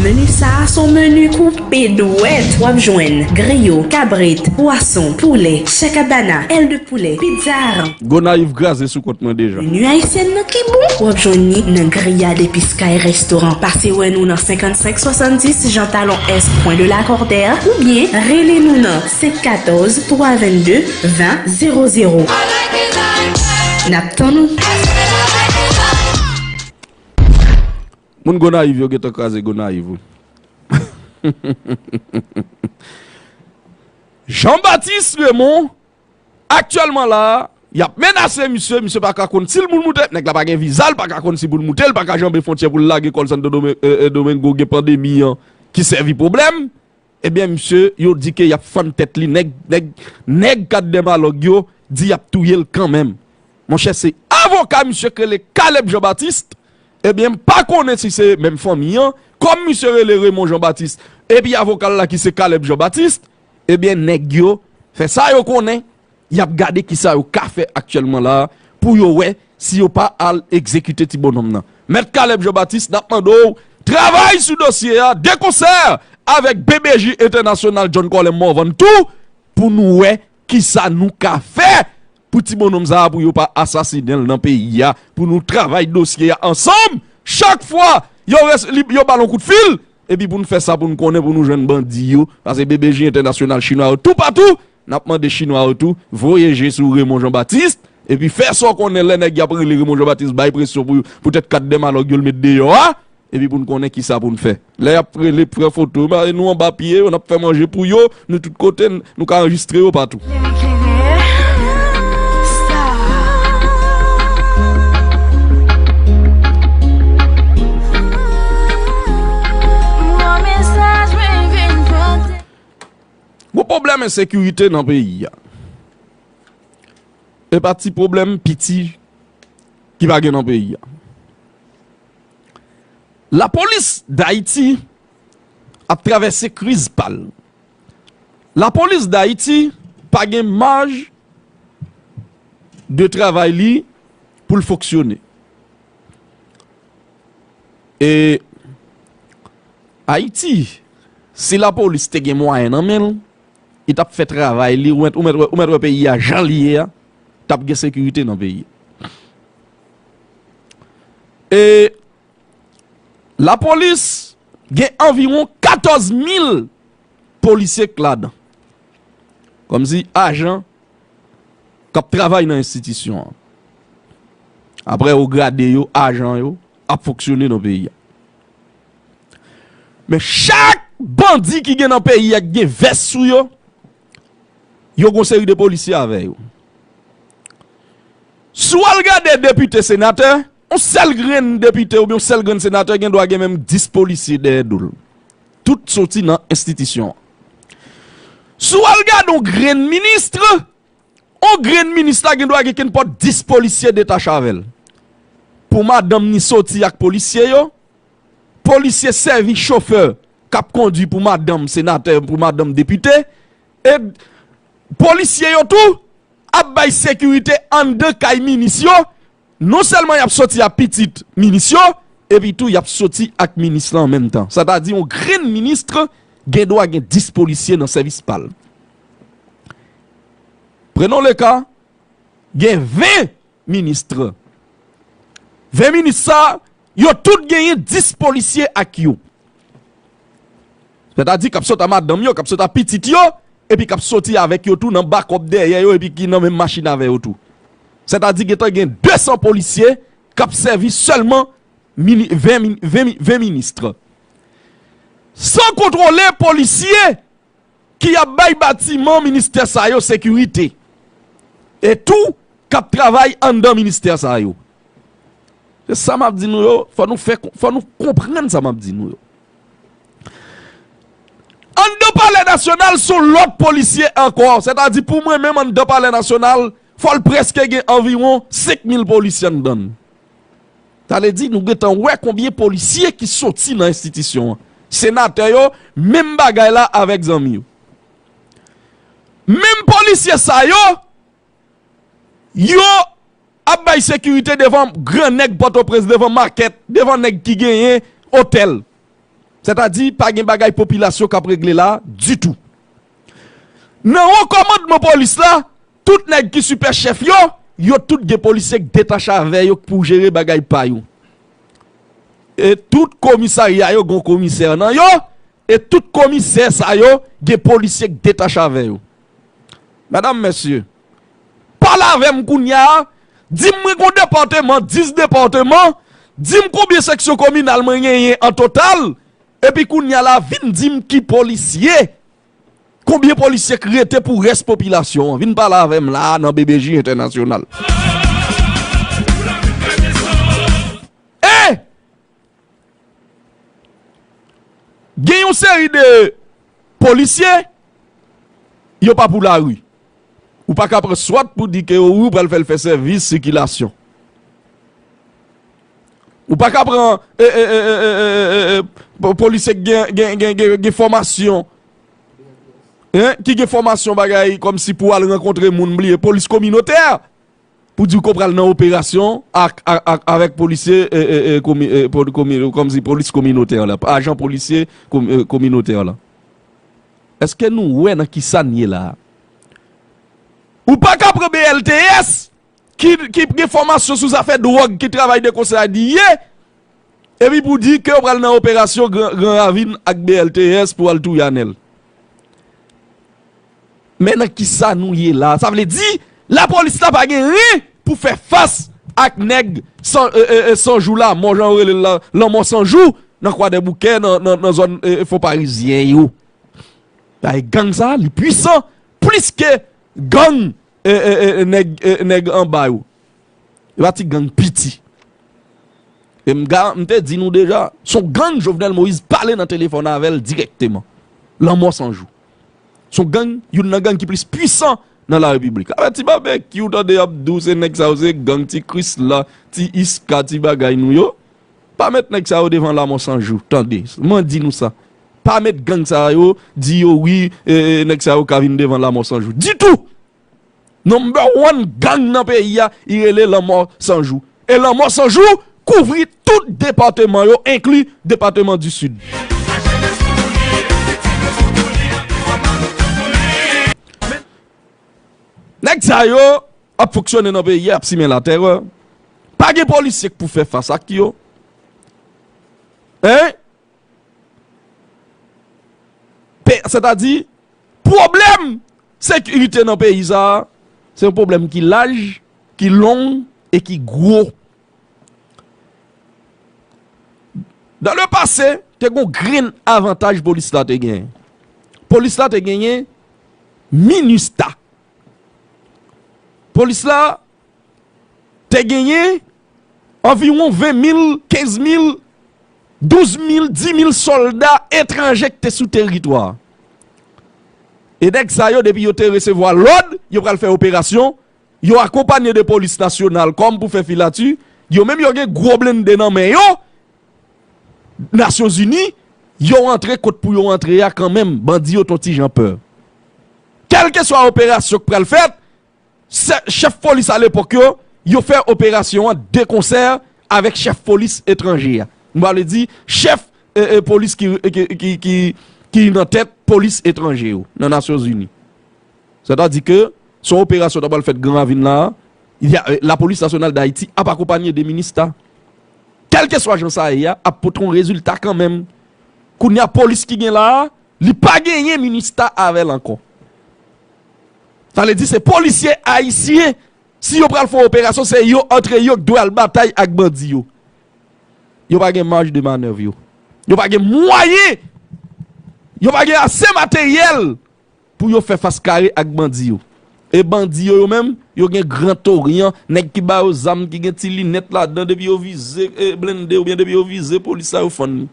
Meni sa a se yon meni koupe dwèt. W ap jwenn griyo, kabrit, pwason, poulè, chèkabana, èl de poulè, pizza. Gonayiv kraze sou kont mwen deja. Meni ayisyèn nan ki bon, w ap jwenn li nan Grillade Episkay Restaurant. Pase wè nou nan senkannsenk swasanndis Jean Talon Est, Coin de Lacordaire, oubyen rele nou nan senk katòz, twa vennde, ven zewo zewo. N ap tann ou. Moun Gonayiv yo gentan kraze Gonayiv, wi. Jean Baptiste Raymond, aktyèlman la a, Y ap menase misye, misye pa ka konn si l pou l moute, nèg la pa gen viza, l pa ka konn si pou l moute, l pa ka janbe fwontyè pou l lage kò l Santo Domen-, e, e, Domingo, gen pandemi an ki sèvi pwoblèm. Ebyen, misye, yo di ke y ap fann tèt li, nèg, nèg, nèg Kat Dèmalòg yo di y ap touye l kanmenm. Monchè, se avoka misye k rele Caleb Jean Baptiste, ebyen, m pa konnen si se menm fanmi an, kòm misye rele Raymond Jean Baptiste, epi avoka l la ki se Caleb Jean Baptiste, ebyen, nèg yo fè sa yo konnen, y ap gade kisa yo ka fè aktyèlman la a, pou yo wè si yo pa al egzekite ti bonòm nan. Mèt Caleb Jean Baptiste, n ap mande w travay sou dosye a, de konsè avèk B B J Entènasyonal John Colem Morvan tou, pou nou wè kisa nou ka fè pou ti bonòm sa a, pou yo pa asasinen l nan peyi a, pou nou travay dosye a ansanm. Chak fwa yo res-, li, yo ba l yon kout fil, epi pou n fè sa pou n konnen, pou nou jwenn bandi yo, paske B B J Entènasyonal, chinwa yo toupatou, n ap mande chinwa yo tou voye je sou Raymond Jean Baptiste, epi fè sa w konnen lè nèg y ap rele Raymond Jean Baptiste bay presyon pou, poutèt Kat Dèmalòg yo l met deyò a, epi pou n konnen kisa pou n fè. Lè y ap rele, pran foto, ba nou anba pye yo, n ap fè manje pou yo, nou tout kote, n-, nou ka anrejistre yo patou. Limit, limit. Star. Mwen mesaj mwen vin pote. Gon pwoblèm ensekirite nan peyi a. E pa ti pwoblèm piti ki pa gen nan peyi a. Lapolis Dayiti ap travèse kriz pa l. Lapolis Dayiti pa gen maj de travay li pou l fonksyone. E Ayiti, si lapolis te gen mwayen nan men l, li t ap fè travay li, ou mèt, ou mèt, ou mèt wè peyi a jan l ye a, t ap gen sekirite nan peyi a. E lapolis gen anviwon katòz mil polisye k ladan. Kòmsi ajan k ap travay nan enstitisyon an. Apre yo grade yo, ajan yo ap fonksyone nan peyi a. Men chak bandi ki gen nan peyi a, ki gen vès sou yo, yo gon seri de polisye avè yo. Si w al gade depite, senatè, yon sèl grenn depite oubyen yon sèl grenn senatè gen dwa gen menm dis polisye dèyè do l. Tout soti nan enstitisyon an. Si w al gade yon grenn minis, yon grenn minis la gen dwa gen kenpòt dis polisye detache avè l. Pou madanm ni soti ak polisye yo, polisye sèvi chofè k ap kondui pou madanm senatè, pou madanm depite, e polisye yo tou ap bay sekirite anndan kay minis yo. Non sèlman y ap soti ak pitit minis yo, epi tou y ap soti ak minis lan an menm tan. Sètadi yon grenn minis gen dwa gen dis polisye nan sèvis pa l. Prenons le cas, gen ven minis. Ven minis sa, yo tout genyen dis polisye ak yo. Sètadi k ap sot a madanm yo, k ap sot a pitit yo, epi k ap soti avèk yo tou nan bakòp dèyè yo, epi ki nan menm machin avè yo tou. Sètadi gentan gen de san polisye k ap sèvi sèlman mini-, ven, mini-, ven, ven minis. San kontwole polisye ki ap bay batiman ministè sa yo sekirite. E tou, k ap travay anndan ministè sa yo. Se sa m ap di nou yo, fò nou fè, fò nou konprann sa m ap di nou yo. Anndan Palè Nasyonal, se yon lòt polisye ankò. Sètadi, pou mwen menm, anndan Palè Nasyonal, fò l prèske gen anviwon senk mil polisye anndan l. Sa vle di, nou gentan wè konbyen polisye ki soti nan enstitisyon an. Senatè yo, menm bagay la avèk zanmi yo. Menm polisye sa yo, yo ap bay sekirite devan gran nèg Pòtoprens, devan makèt, devan nèg ki genyen otèl. Sètadi, pa gen bagay popilasyon k ap regle la ditou. Nan wo kòmandman polis la, tout nèg ki sipè chèf yo, yo tout gen polisye k detache avè yo pou jere bagay pa yo. E tout komisarya yo gen komisè nan yo, e tout komisè sa yo gen polisye k detache avè yo. Madanm, mesye, pale avè m kounye a, di m mwen gon depatman, dis depatman, di m konbyen seksyon kominal mwen genyen an total, epi kounye a la vin di m ki polisye, Konbyen polisye k rete pou rès popilasyon an? Vin pale avè m la a nan B B J Entènasyonal. E gen yon seri de polisye, yo pa pou lari. Ou pa ka pran swat pou di ke ou pral fè l fè sèvis sikilasyon. Ou pa ka pran e, e, e, e, e, e, e, e, po- polisye ki gen, gen, gen, gen, gen fòmasyon, hein, ki gen fòmasyon bagay kòmsi pou al rankontre moun, bliye polis kominotè, pou di w ke w pral nan operasyon ak, ak, ak, avèk polisye, e, e, e, komi, e, poli- komi, kòmsi polis kominotè la, ajan polisye komi, e, kominotè la. Èske nou wè nan kisa n ye la a? Ou pa ka pran B L T S ki, ki gen fòmasyon sou zafè dwòg, ki travay de konsèy a di ye, epi pou di ke yo pral nan operasyon Gran, Gran Ravin ak B L T S pou al touye Anèl. Men nan kisa nou ye la? Sa vle di, lapolis la pa gen ren pou fè fas ak nèg san, e, e, e, san jou la, mò jan yo rele l la, lanmò san jou, nan Kwadèboukè, nan, nan, nan zòn, e, e, Fon Parizyen yo. Bay gang sa, li pwisan, plis ke gang, e, e, e, nèg, e, nèg anba yo. E pa ti gang piti. E m ga, m te di nou deja, se yon gang Jovenel Moïse pale nan telefòn avè l dirèkteman. Lanmò san jou. Se yon gang, youn nan gang ki plis pwisan nan la repiblik. Avè ti babekyou, tande y ap di w se nèg sa yo, se gang ti Krisla, ti Iska, ti bagay nou yo. Pa met nèg sa yo devan lanmò san jou, tande. Mwen di nou sa. Pa met gang sa yo, di yo wi, e, e, nèg sa yo ka vin devan lanmò san jou. Ditou! Number one gang nan peyi a, li rele Lanmò San Jou. E Lanmò San Jou kouvri tout depatman yo, enkli depatman di Sid. Nèg sa yo ap fonksyone nan peyi a, ap simen latèrè. Pa gen polisye k pou fè fas ak yo. Hein? Pe- sètadi, pwoblèm sekirite nan peyi sa a, se yon pwoblèm ki laj, ki long e ki gwo. Dans le passé, te gon grenn avantaj polis la te genyen. Polis la te genyen minista. Polis la te genyen anviwon ven mil, kenz mil, douz mil, di mil sòlda etranje ki te sou teritwa a. E nèg sa yo, depi yo te resevwa lòd, yo pral fè operasyon, yo akonpanye de polis nasyonal kòm pou fè filati, yo menm yo gen gwo blende nan men yo, Nasyonzini, yo antre kot pou yo antre a kanmenm, bandi yo t on ti jan pè. Kèlkeswa operasyon k pral fèt, se- chèf polis alepòk yo, yo fè operasyon an de konsè avèk chèf polis etranje a. M pa vle di chèf, e, e, polis ki, ki, ki, ki, ki nan tèt polis etranje yo nan Nasyonzini. Sètadi ke se yon operasyon ta pral fèt Gran Ravin la a, y a, e, Lapolis Nasyonal d Ayiti ap akonpanye de minista. Kèlkeswa jan sa ye a, ap pote yon rezilta kanmenm. Kounye a, polis ki gen la a, li pa genyen minista avè l ankò. Sa vle di se polisye ayisyen, si yo pral fè yon operasyon, se yo antre yo k dwe al batay ak bandi yo. Yo pa gen maj de manèv yo. Yo pa gen mwayen. Yo pa gen ase materyèl pou yo fè fas kare ak bandi yo. E bandi yo, yo menm, yo gen Gran Toryan, nèg ki ba yo zam, ki gen ti linèt ladan, depi yo vize, e, blende, oubyen depi yo vize polis la, yo fann li.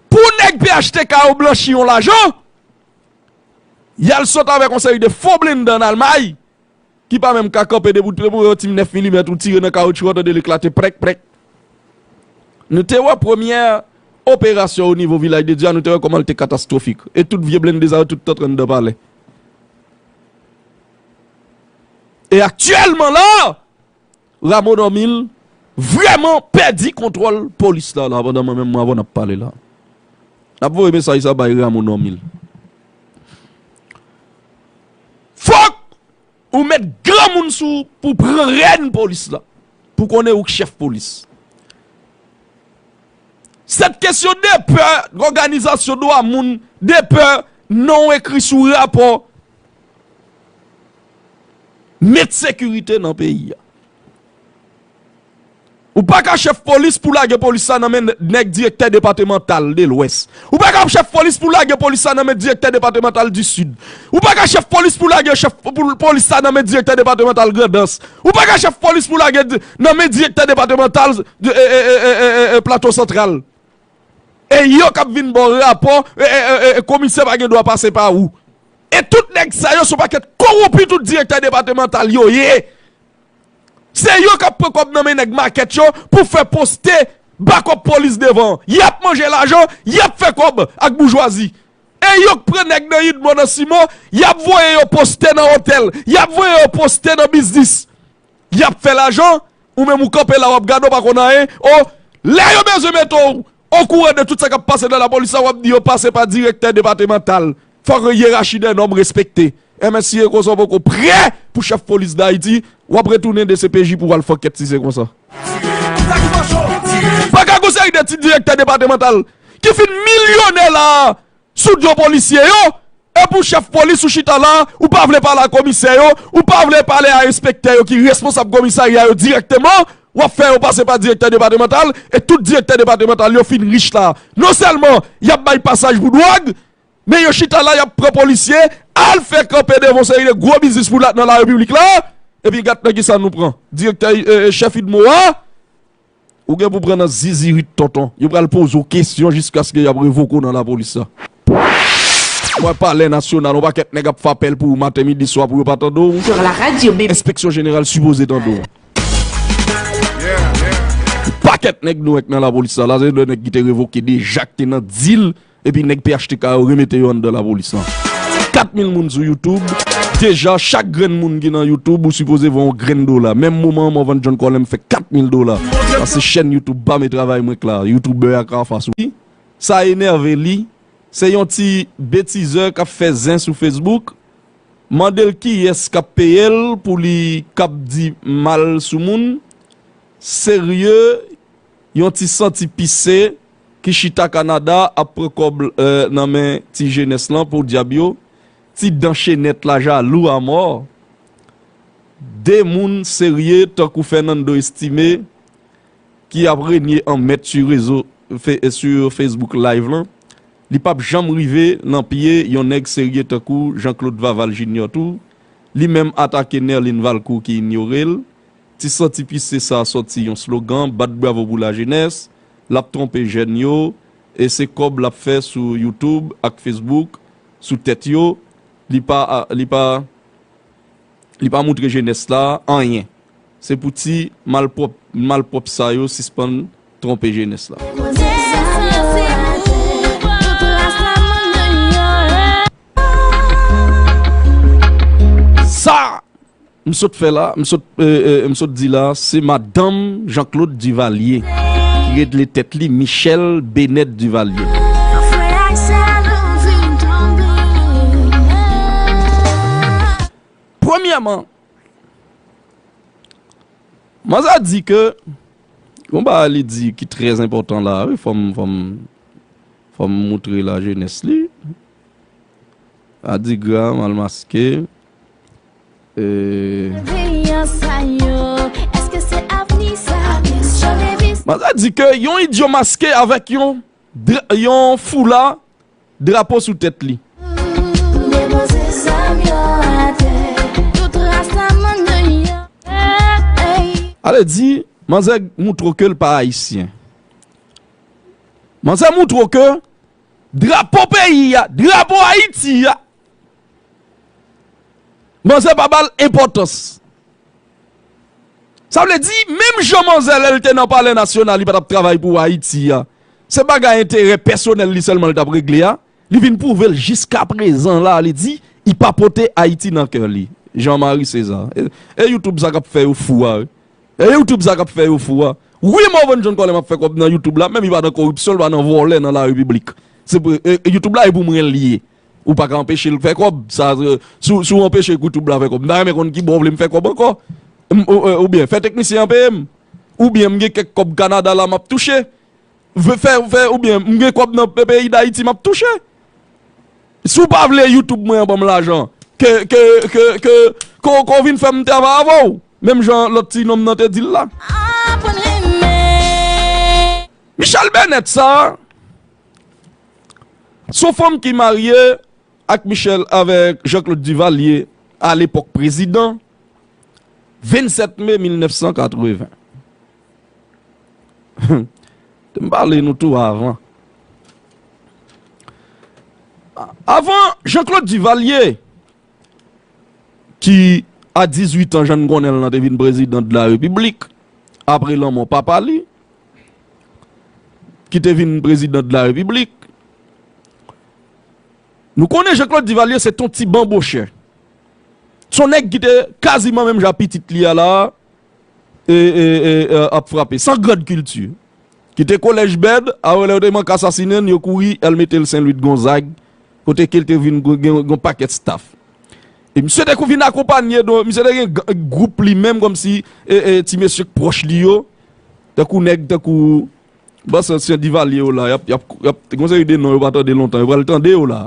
Pou nèg P H T K yo blanchi yon lajan, y al sot avèk yon seri de fo blende ann Almay, ki pa menm ka kanpe debout, pou yon ti nèf milimèt ou tire nan kawoutchou an, tande l eklate prèk, prèk. Nou te wè premyè operasyon o nivo Vilaj de Dye a, nou te wè kòman l te katastwofik. E tout vye blende sa yo, tout t antrenn nan palè. E aktyèlman la, Rameau Normil vrèman pèdi kontwòl polis la, la, pandan mwen menm, mwen avè w n ap pale la. N ap voye mesaj sa bay Rameau Normil. Fòk ou met granmoun sou pou pran rèn polis la. Pou konnen ou k chèf polis. Cette question de pè, òganizasyon dwa moun, de pè, non w ekri sou rapò, met sekirite nan peyi a. Ou pa ka chèf polis pou lage polis sa nan men nèg direktè depatmantal de Lwès. Ou pa ka chèf polis pou lage polis sa nan men direktè depatmantal di Sid. Ou pa ka chèf polis pou lage chèf pou polis sa nan men direktè depatmantal Grandans. Ou pa ka chèf polis pou lage di- nan men direktè depatmantal de, e, e, e, e, e, e, Plato Santral. E yo k ap vin ba w rapò, e, e, e, e, komisè pa gen dwa pase pa ou. E tout nèg sa yo se yon pakèt kowonpi, tout direktè depatmantal yo ye. Se yo k ap pran kòb nan men nèg makèt yo pou fè poste bakòp polis devan. Y ap manje lajan, y ap fè kòb ak boujwazi. E yo k pran nèg nan Yidmò, nan Simon, y ap voye yo poste nan otèl, y ap voye yo poste nan biznis. Y ap fè lajan, ou menm ou kanpe la, w ap gade, w pa konn anyen. O, lè yo bezwen mete w okouran de tout sa k ap pase nan lapolis la, w ap di yo pase pa direktè depatmantal. Fòk yerachi dè nòm respekte. Enben, si e konsa w poko prè pou chèf polis Dayiti, w ap retounen D C P J pou w al fè ankèt si se konsa. Pa ka gon seri de ti direktè depatmantal ki fin milyonè la a sou do polisye yo, e pou chèf polis ou chita la, ou pa vle pale a komisè yo, ou pa vle pale a enspektè yo ki responsab komisarya yo dirèkteman, w ap fè yo pase pa direktè depatmantal, e tout direktè depatmantal yo fin rich la. Non sèlman y ap bay pasaj pou dwòg, men yo chita la, y ap pran polisye, al fè kanpe devan yon seri de gwo biznis pou la, nan larepiblik la, epi gad nan kisa nou pran. Direktè, e, e, chèf Yidmò a, ou gen pou pran nan zizirit, tonton. Yo pral poze w kesyon jiskaske y ap revoke w nan lapolis la. Mwen palè nasyonal, yon pakèt nèg ap fè apèl pou ou maten, midi, swa pou yo pa tande w. Sur la radio, baby. Enspeksyon jeneral sipoze tande w. Yon pakèt nèg nou wè k nan lapolis la, la se de nèg ki te revoke deja, k te nan dil, epi nèg P H T K yo remete yo anndan lapolis lan. Kat mil moun sou YouTube. Deja, chak grenn moun ki nan YouTube, ou sipoze vann yon grenn dola. Menm moman an, Morvan John Colem fè kat mil dola. Paske chèn YouTube pa m e travay mwen k la. YouTuber a ka fas ou. Sa enève li. Se yon ti betizè k ap fè zen sou Facebook. Mande l kiyès k ap peye l pou li k ap di mal sou moun. Serye, yon ti santi pise ki chita Kanada ap pran kòb, eh, nan men ti jenès lan, podyab yo. Ti dan chenèt la jalou amò. De moun serye tankou Fernando Estime ki ap renye an mèt sou rezo fe-, sou Facebook Live lan, li p ap janm rive nan pye yon nèg serye tankou Jean Claude Vaval Junior tou, li menm atake Nerline Valcourt ki inyore l. Ti santi pise sa sòti yon slogan, bat bravo pou lajenès, l ap twonpe jèn yo, e se kòb l ap fè sou YouTube ak Facebook, sou tèt yo, li pa, li pa, li pa moutre jenès la anyen. Se pou ti malpwòp, malpwòp sa yo sispann twonpe jenès la. Sa m sot fè la, m sot, eh, eh, m sot di la, se madanm Jean Claude Duvalier, ki rele tèt li Michelle Bennett Duvalier. Premyèman, manzè di ke, gon bagay li di ki trè enpòtan la, wi, fò m, fò m, fò m moutre lajenès li. Adigra, mal maske. E, manzè di ke yon idyo maske avèk yon dra-, yon foula drapo sou tèt li. Ale di, manzè moutre w ke l pa ayisyen. Manzè moutre w ke drapo peyi a, drapo Ayiti a, manzè pa ba l enpòtans. Sa vle di, menm jan manzè, lè l te nan Palè Nasyonal, li pa t ap travay pou Ayiti a. Se bagay enterè pèsonèl li sèlman l t ap regle a. Li vin pwouve l jiskaprezan la, li di, li pa pote Ayiti nan kè li. Jean Marie César. E, e YouTube sa k ap fè yo fou a, wi. E YouTube sa k ap fè yo fou a. Wi, Morvan John Colem ap fè kòb nan YouTube la, menm li pa nan koripsyon, li pa nan vòlè nan larepiblik. Se pou, e, e YouTube la, e pou mwen li ye. Ou pa ka anpeche l fè kòb. Sa, e, si w, si w anpeche YouTube la fè kòb, m ta renmen konn ki bò w vle m fè kòb ankò. M, ou, e, oubyen fè teknisyen an peye m. Oubyen m gen kèk kòb Kanada la m ap touche. Fè, fè, oubyen m gen kòb nan pe-, peyi Dayiti m ap touche. Si w pa vle YouTube mwen an ban m lajan, ke, ke, ke, ke, ke w, ke w vin fè m travay avè w. Menm jan lòt ti nonm nan te di l la. Aprann renmen Michèle Bennett sa, se yon fanm ki marye ak Michel, avèk Jean-Claude Duvalier, alepòk prezidan, vennsèt me mil nèf san katreven. Te m pale nou tou avan. Avan, Jean-Claude Duvalier, ki a dizuit an, jan n konnen l lan, te vin prezidan de la repiblik, apre lanmò papa li, ki te vin prezidan de la repiblik, nou konnen Jean-Claude Duvalier se t on ti banbochè. Se on nèg ki te kaziman menm jan pitit li a la, e, e, e, e, ap frape, san grande culture. Kite kolèj Bèd, apre lè yo te manke asasinen l, yo kouri al mete l Sen Lwi d Gonzag, kote ke l te vin gen, gen, gen yon pakèt staff. E misye te kou vin akonpanye, donk, misye te gen g-, gwoup li menm, kòmsi, e, e, ti mesye k pwòch li yo, tankou nèg, tankou, bon, se ansyen Divalye yo la, y ap, y ap, y ap, gen yon seri de non yo pa tande lontan, yo pral tande yo la.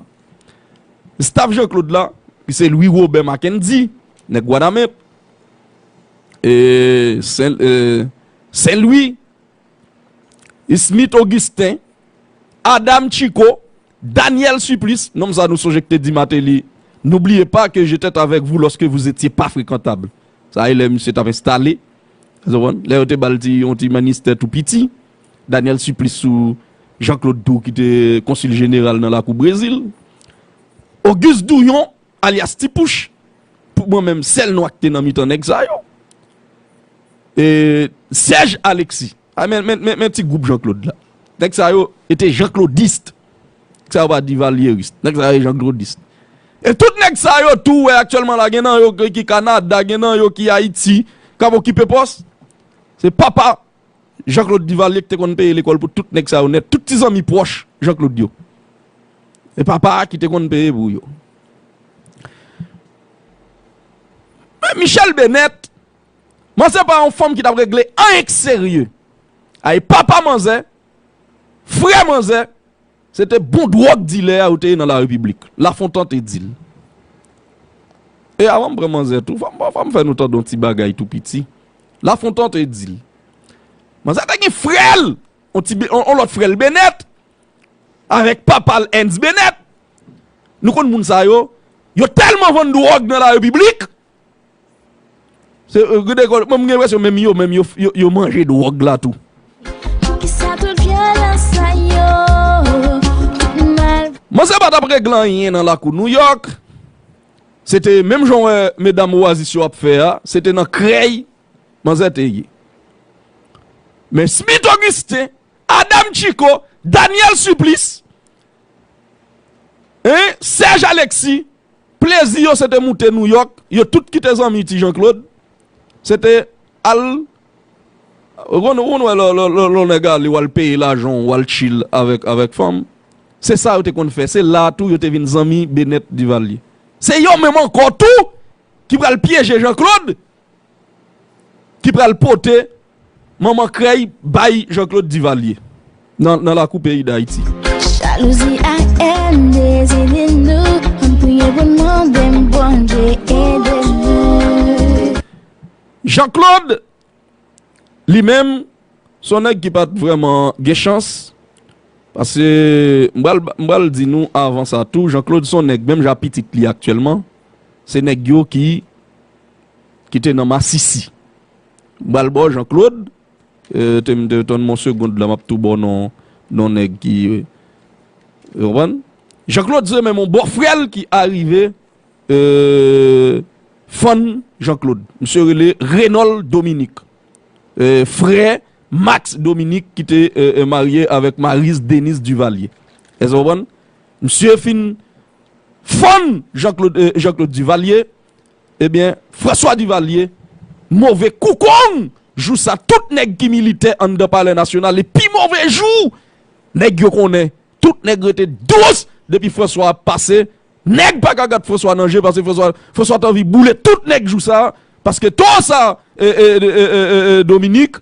Staff Jean-Claude la, ki se Louis Robert Mackendy, nèg Wanament, e, Sen, e, Sen Lwi, Smith Augustin, Adam Chicot, Daniel Supplice, nonm sa nou sonje ki te di Martelly, n'oubliez pas que j'étais avec vous lorsque vous étiez pas fréquentable. Sa e lè misye t ap enstale. Ou konprann? Lè yo te ba l ti, yon ti ministè tou piti. Daniel Supplice sou Jean-Claude tou ki te konsil jeneral nan lakou Brezil. Auguste Douyon, alyas Ti Pouch. Pou mwen menm, sèl nwa ki te nan mitan nèg sa yo. E Serge Alexis. A, men, men, men, men ti gwoup Jean-Claude la. Nèg sa yo, e te Jean-Claudiste. Nèg sa yo pa Divalyeris. Nèg sa yo Jean-Claudiste. E tout nèg sa yo tou, wè, aktyèlman la, gen nan yo ki, ki Kanada, gen nan yo ki Ayiti, k ap okipe pòs. Se papa Jean-Claude Duvalier ki te konn peye lekòl pou tout nèg sa yo nèt, tout ti zanmi pwòch Jean-Claude yo. E papa a ki te konn peye pou yo. Men Michèle Bennett, manzè pa yon fanm ki t ap regle anyen k serye. Ay, papa manzè, frè manzè, se te bon dwòg dilè a yo te ye nan la repiblik. Lafontan te di l. E avan m pran manzè tou, fò m, fò m fè nou tande yon ti bagay tou piti. Lafontan te di l. Manzè te gen frè l, yon ti Be-, yon, yon lòt frè l Bennett, avèk papa l Ernst Bennett. Nou konn moun sa yo, yo tèlman vann dwòg nan la repiblik, se, e, gade kò, mwen, m gen enpresyon menm yo, menm yo, yo, yo manje dwòg la tou. Kisa tout vyolans sa yo? Tout mal. Manzè pa t ap regle anyen nan lakou Nouyòk. Se te menm jan w wè medam Oasis yo ap fè a, se te nan krèy manzè te ye. Men Smith Augustin, Adam Chicot, Daniel Supplice, hein, Serge Alexis, plezi yo se te moute Nouyòk, yo tout ki te zanmi ti Jean-Claude, se te al, ou konn, ou konn wè lè, lè, lè, lè yon nèg ale, w al peye lajan w, w al chill avèk, avèk fanm. Se sa yo te konn fè. Se la tou yo te vin zanmi Bennett Duvalier. Se yo menm ankò tou ki pral pyeje Jean-Claude, ki pral pote manman krèy bay Jean-Claude Duvalier nan, nan lakou peyi Dayiti. Jalouzi ak èn dezini nou, ann priye pou n mande Bondye ede nou. Jean-Claude, li menm, se yon nèg ki pa t vrèman gen chans, paske m pral, m pral di nou avan sa tou, Jean-Claude se yon nèg, menm jan pitit li aktyèlman, se nèg yo ki, ki te nan masisi. M pral ba w Jean-Claude, e, te, m te tann m yon segond la, m ap tou ba w non, non nèg ki, e, ou konprann? Jean-Claude se menm yon bòfrè l ki arive, e, fann Jean-Claude. Misye rele Renold Dominique, e, frè Max Dominique ki te, e, e, marye avèk Marise Denise Duvalier. Èske w konprann? Misye fin fann Jean-Claude, e, Jean-Claude Duvalier, ebyen, François Duvalier, move koukong, jou sa, tout nèg ki militè anndan Palè Nasyonal, e pi move jou, nèg yo konnen, tout nèg rete dous, depi François ap pase, nèg pa ka gad François nan je, paske François, François t anvi boule tout nèg jou sa, paske to sa, e, e, e, e, e, e, Dominique,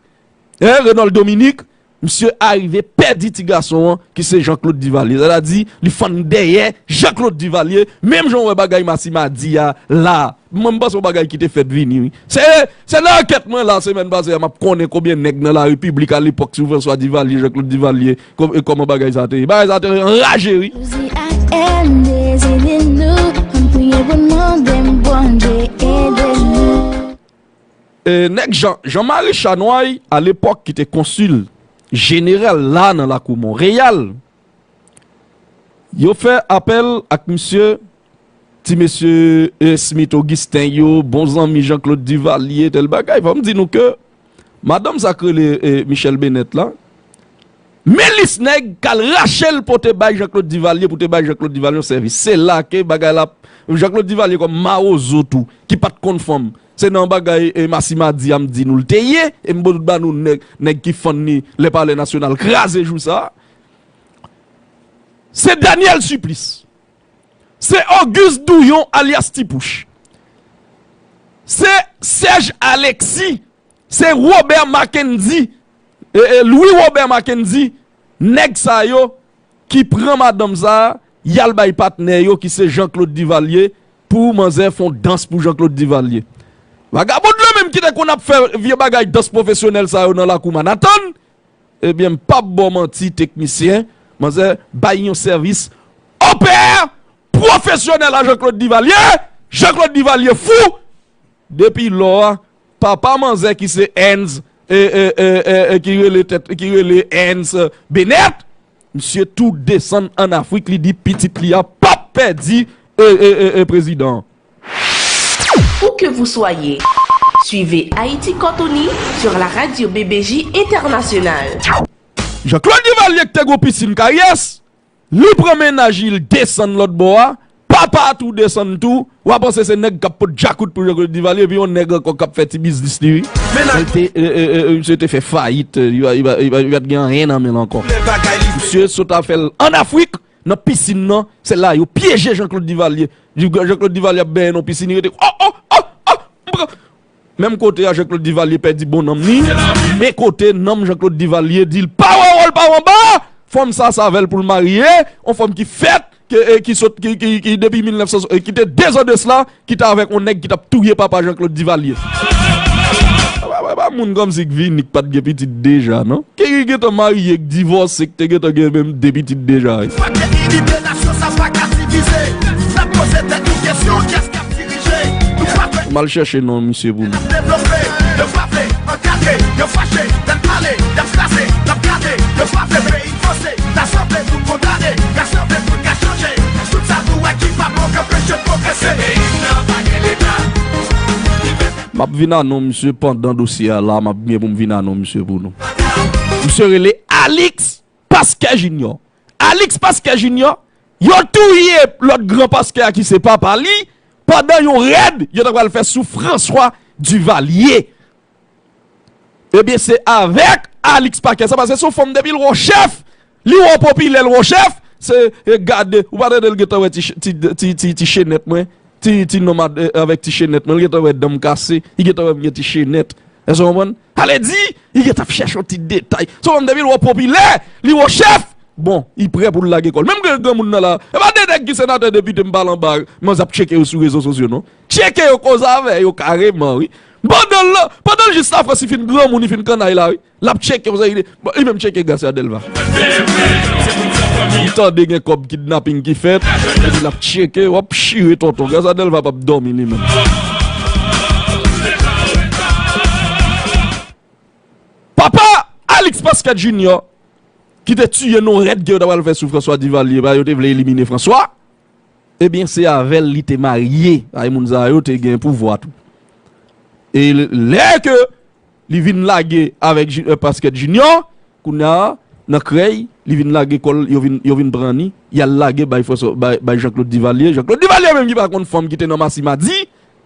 e, Renold Dominique, Misye arive pèdi ti gason an, ki se Jean Claude Duvalier. Sètadi, li fann dèyè Jean Claude Duvalier, menm jan w wè bagay Massima di a la. Mwen, m panse yon bagay ki te fèt vini, wi. Se, se nan ankèt mwen la, semèn pase a, m ap konnen konbyen nèg nan la Repiblik alepòk sou François Duvalier, Jean Claude Duvalier, kò-, e kòman bagay sa te ye. Bagay sa te anraje, wi. Sousi ak Ernest, ede nou, ann priye pou n mande Bondye ede nou. E, nèg Jean, Jean-Marie Chanoy, alepòk, ki te konsil jeneral la nan lakou Monreyal, yo fè apèl ak misye, ti mesye, e, Smith Augustin yo, bon zanmi Jean Claude Duvalier, tèl bagay. Fò m di nou ke madanm sa k rele, e, Michèle Bennett la, men lis nèg k al rache l pote bay Jean Claude Duvalier pou te bay Jean Claude Duvalier yon sèvis. Se la ke bagay la, Jean Claude Duvalier kòm mawozo tou, ki pa t konn fanm. Se nan bagay, e, Massima di a m di nou l te ye, e m bout ba nou nèg, nèg ki fann li lè Palè Nasyonal kraze jou sa a. Se Daniel Supplice. Se Auguste Douyon alyas Ti Pouch. Se Serge Alexis. Se Robert Mackendy. E, e, Louis Robert Mackendy. Nèg sa yo ki pran madanm sa a, y al bay patnè yo ki se Jean Claude Duvalier pou manzè fè yon dans pou Jean Claude Duvalier. Vagabond lan menm ki te konn ap fè vye bagay dans pwofesyonèl sa yo nan lakou Manhattan, ebyen, m p ap ba w manti, teknisyen, manzè bay yon sèvis opè pwofesyonèl a Jean Claude Duvalier. Jean Claude Duvalier fou. Depi lò a, papa manzè ki se Ernst, e, e, e, e, e, ki rele tèt, ki rele Ernst Bennett, misye tou desann ann Afrik, li di pitit li a p ap pèdi, e, e, e, e, prezidan an. Où que vous soyez, suivez Haïti Cortoni sur la radio B B J Internationale. Jean Claude Duvalier ki te gon pisin karyès, li pran mennaj li, l desann lòt bò a, papa a tou desann tou, w a panse se nèg k ap pot djakout pou Jean Claude Duvalier, epi yon nèg ankò k ap fè ti biznis li, wi. Mennaj. Li te, e, e, e, e, misye te fè fayit, e, li pa, li pa, li pa, li pa t gen anyen nan men l ankò. Misye sot al fè l ann Afrik, nan pisin nan, se la yo pyeje Jean Claude Duvalier. Jean Claude Duvalier ap benyen nan pisin, li rete, oh, oh, oh, oh, m pran. Menm kote a Jean Claude Duvalier pèdi bon nanm li, men kote nanm Jean Claude Duvalier di l pa wè wòl pa w anba, fanm sa, sa avè l pou l marye, yon fanm ki fèt, ki, e, ki sot, ki, ki, ki depi mil nèf san, e, ki te de zan de sla, ki te avèk yon nèg ki t ap touye papa Jean Claude Duvalier. Pa, pa, pa, pa moun kòmsi k vini k pa t gen pitit deja, non? Ki, ki gentan marye, k divòse, k te gentan gen menm de pitit deja, wi. Fòk ke inite nasyon sa pa ka divize. N ap poze tèt nou kesyon, kiyès k ap dirije? Nou frape. M al chèche non misye pou nou. N ap devlope. Yo frape, ankadre, yo fache, tèt pale, y ap kraze, n ap gade, yo frape, peyi n panse, rasanble pou n kondane, rasanble pou n ka chanje. Tout sa nou wè ki pa bon k anpeche n pwogrese. Se peyi m nan pa gen leta. M ap vin a non misye pandan dosye a la, m ap gen pou m vin a non misye pou nou. Misye rele Alix Pasquet Junior. Alix Pasquet Junior, yo touye lòt gran paskè a ki se papa li, pandan yon rèd yo ta pral fè sou François Duvalier. Ebyen, se avèk Alix Paquet sa, paske se yon fanm depi l wè w chèf, li wè w popilè, l wè w chèf, se, e, gade, ou pa tande l gentan wè ti, ti, ti, ti, ti chenèt mwen, ti, ti nonm a, e, avèk ti chenèt mwen, l gentan wè dan m kase, li gentan wè m gen ti chenèt. Èske w konprann? Sa vle di, li gentan ap chèche yon ti detay. Se yon fanm depi l wè w popilè, li wè w chèf, bon, li prè pou l lage kò l. Menm gen granmoun nan la, e pa de nèg ki senatè, depite, m pale anba, manzè ap tcheke yo sou rezo sosyo, non. Tcheke yo, koze avè yo kareman, wi. Pandan l la, pandan l jis la Frans, li fin granmoun, li fin kannay la, wi. L ap tcheke yon seri de, bon, li menm tcheke Gracia Delva. Li tande gen kòb kidnaping ki fèt, epi l ap tcheke, w ap chire tonton. Gracia Delva p ap dòmi li menm. Papa Alix Pasquet Junior, ki te tiye non rèd ke yo ta pral fè sou François Duvalier, pa yo te vle elimine François, ebyen, se avè l li te marye. Ay, moun sa yo te gen pouvwa tou. E l-, lè ke li vin lage avèk Ju-, e, Pasquet Junior, kounye a, nan krèy, li vin lage kò l, yo vin, yo vin pran li, y al lage bay François, bay, bay Jean Claude Duvalier. Jean Claude Duvalier menm ki pa konn fanm ki te nan Masimadi,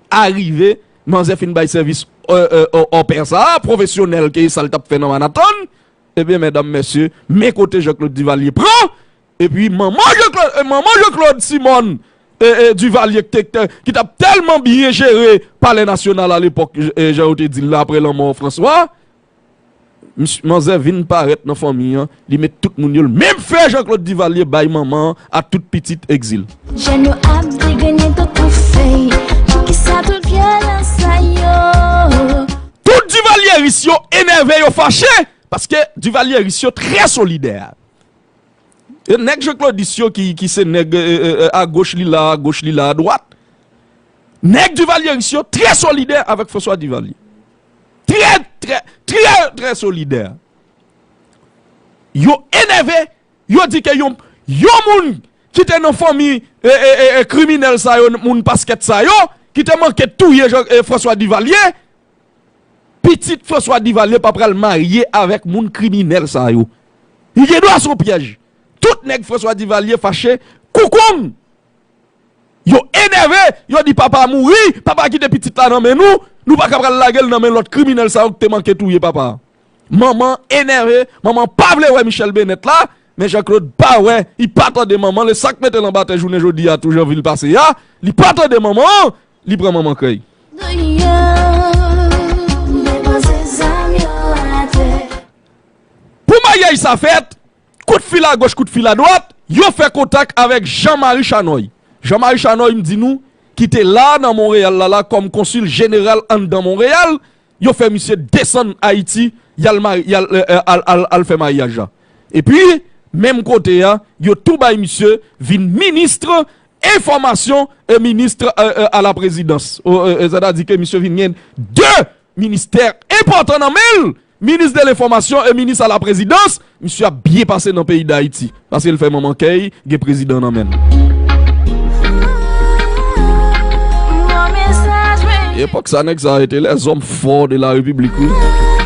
arive, manzè fin bay sèvis, e, e, o-, opè sa, pwofesyonèl ke sa l t ap fè nan Manhattan. Ebyen, medam, mesye, men kote Jean Claude Duvalier pran, epi manman Jean Claude, e, manman Jean Claude Simone, e, e, Duvalier ki te, ki te, ki t ap tèlman byen jere Palè Nasyonal alepòk, e, jan yo te di l la, apre lanmò François, Mis- Manzè vin parèt nan fanmi an, li met tout moun yo, l menm fè Jean Claude Duvalier bay manman an a tout pitit egzil. Jèn yo ap degrennen tankou fèy, poukisa tout vyolans sa yo? Tout Duvalieris yo enève, yo fache, paske Duvalieris yo trè solidè. E nèg Jean-Claudis yo ki, ki se nèg, e, e, e, agoch li la, agoch li la, adwat. Nèg Duvalieris yo trè solidè avèk François Duvalier. Trè, trè, trè, trè solidè. Yo enève, yo di ke yon, yon moun ki te nan fanmi, e, e, e, e, kriminèl sa yo, moun paskèt sa yo, ki te manke touye Jean, e, François Duvalier, pitit François Duvalier pa pral marye avèk moun kriminèl sa yo. Li gen dwa se yon pyèj. Tout nèg François Duvalier fache koukong. Yo enève, yo di papa mouri, papa kite pitit la nan men nou, nou pa ka pral lage l nan men lòt kriminèl sa yo ki te manke touye papa. Manman enève, manman pa vle wè Michèle Bennett la, men Jean Claude pa wè, li pa tande manman, le sa k mete l anba tè jounen jodi a tou jan vil pase a, li pa tande manman an, li pran manman krèy. Pou maryaj sa fèt, kout fil agoch, kout fil adwat, yo fè kontak avèk Jean Marie Chanoy. Jean Marie Chanoy, m di nou, ki te la nan Monreyal la, la kòm konsil jeneral anndan Monreyal, yo fè misye desann Ayiti, y al mari-, y al, e, e, al, al, al fè maryaj la. Epi, menm kote a, yo tou bay misye vin minis enfòmasyon e minis, e, e, a la prezidans. O, e, e, sètadi ke misye vin gen de ministè enpòtan nan men l, minis de lenfòmasyon e minis a la prezidans, misye ap byen pase nan peyi Dayiti. Paske l fè manman kèy gen prezidan nan men l. Epòk sa, nèg sa yo te lèzòm fò de la repiblik, wi.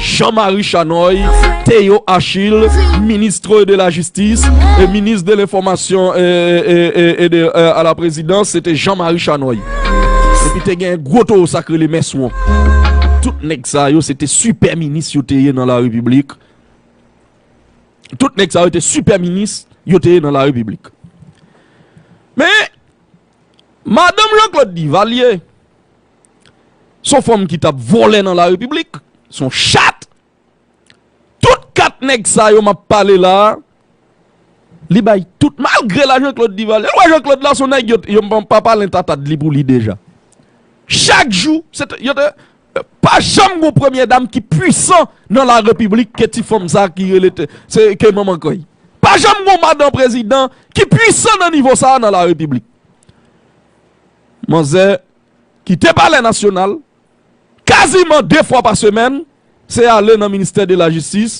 Jean Marie Chanoy, Théo Achille, ministre de la justice, e minis de lenfòmasyon e, e, e, e de, e, a la prezidans, se te Jean Marie Chanoy. Epi te gen gwo towo sa k rele Mèswon. Tout nèg sa yo, se te sipè minis yo te ye nan la repiblik. Tout nèg sa yo te sipè minis yo te ye nan la repiblik. Men, madanm Jean Claude Duvalier, se yon fanm ki t ap vòlè nan la repiblik, se yon chat. Tout kat nèg sa yo m ap pale la a, li bay tout, malgre la Jean Claude Duvalier. Ou wè Jean Claude la, se yon nèg yo, yo pa, pa pale tata de li pou li deja. Chak jou, se te, yo te, pa janm gon premyè dam ki pwisan nan la repiblik ke ti fanm sa ki rele te, se, ke manman krèy. Pa janm gon madan prezidan ki pwisan nan nivo sa a nan la repiblik. Manzè kite palè nasyonal, kaziman de fwa pa semèn, se ale nan ministè de la jistis,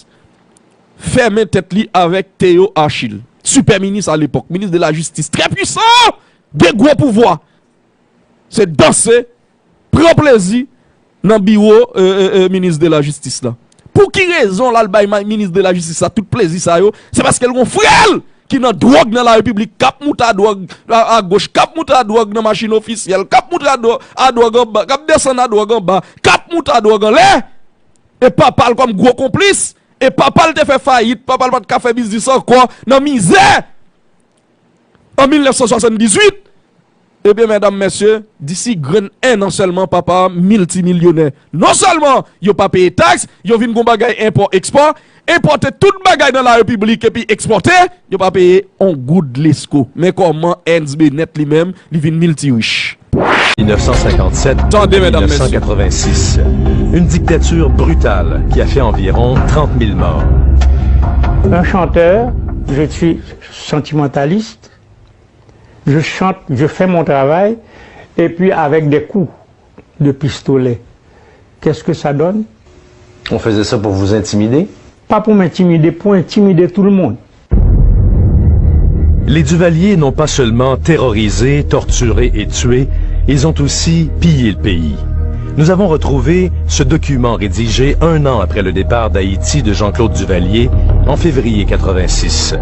fèmen tèt li avèk Théo Achille, sipè minis alepòk, minis de la jistis, trè pwisan, de gwo pouvwa. Se danse, pran plezi nan biwo, e, e, e, minis de la jistis la. Pou ki rezon l al bay ma-, minis de la jistis la tout plezi sa yo? Se paske l gon frè l ki nan dwòg nan la repiblik, k ap moute a dwòg a, agoch, k ap moute a dwòg nan machin ofisyèl, k ap moute a dwò-, a dwòg anba, k ap desann a dwòg anba, k ap moute a dwòg anlè. E papa l kòm gwo konplis, e papa l te fè fayit, papa l pa t ka fè biznis ankò, nan mizè. An mil nèf san swasanndizwit, ebyen, medam, mesye, disi grenn en an sèlman, papa a miltimilyonè. Non sèlman yo pa peye taks, yo vin gon bagay enpò, ekspò, enpòte tout bagay nan la repiblik epi ekspòte, yo pa peye on goud lesko. Men kòman Ernst Bennett li menm, li vin miltirich. Mille neuf cent cinquante-sept, Tande, medam, mesye. Mille neuf cent quatre-vingt-six. Une dictature brutale qui a fait environ trente mille morts. Un chanteur, je suis sentimentaliste, je chante, je fais mon travail, et puis avec des coups de pistolet. Qu'est-ce que ça donne? On faisait ça pour vous intimider? Pas pour m'intimider, pour intimider tout le monde. Les Duvalier n'ont pas seulement terrorisé, torturé et tué, ils ont aussi pillé le pays. Nous avons retrouvé ce document rédigé un an après le départ d'Haïti de Jean-Claude Duvalier en février quatre-vingt-six.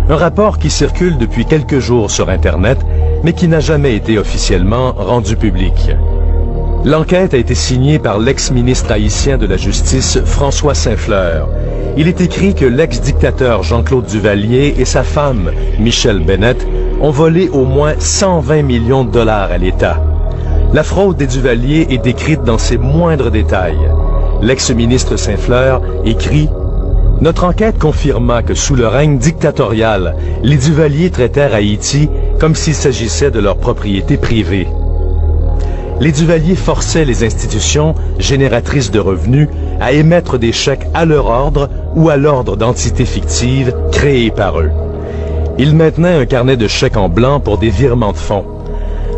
Un rapport qui circule depuis quelques jours sur Internet, mais qui n'a jamais été officiellement rendu public. L'enquête a été signée par l'ex-ministre haïtien de la Justice, François Saint-Fleur. Il est écrit que l'ex-dictateur Jean-Claude Duvalier et sa femme, Michèle Bennett, ont volé au moins cent vingt millions de dollars à l'État. La fraude des Duvalier est décrite dans ses moindres détails. L'ex-ministre Saint-Fleur écrit : Notre enquête confirma que sous le règne dictatorial, les Duvalier traitèrent Haïti comme s'il s'agissait de leur propriété privée. Les Duvalier forçaient les institutions génératrices de revenus à émettre des chèques à leur ordre ou à l'ordre d'entités fictives créées par eux. Ils maintenaient un carnet de chèques en blanc pour des virements de fonds.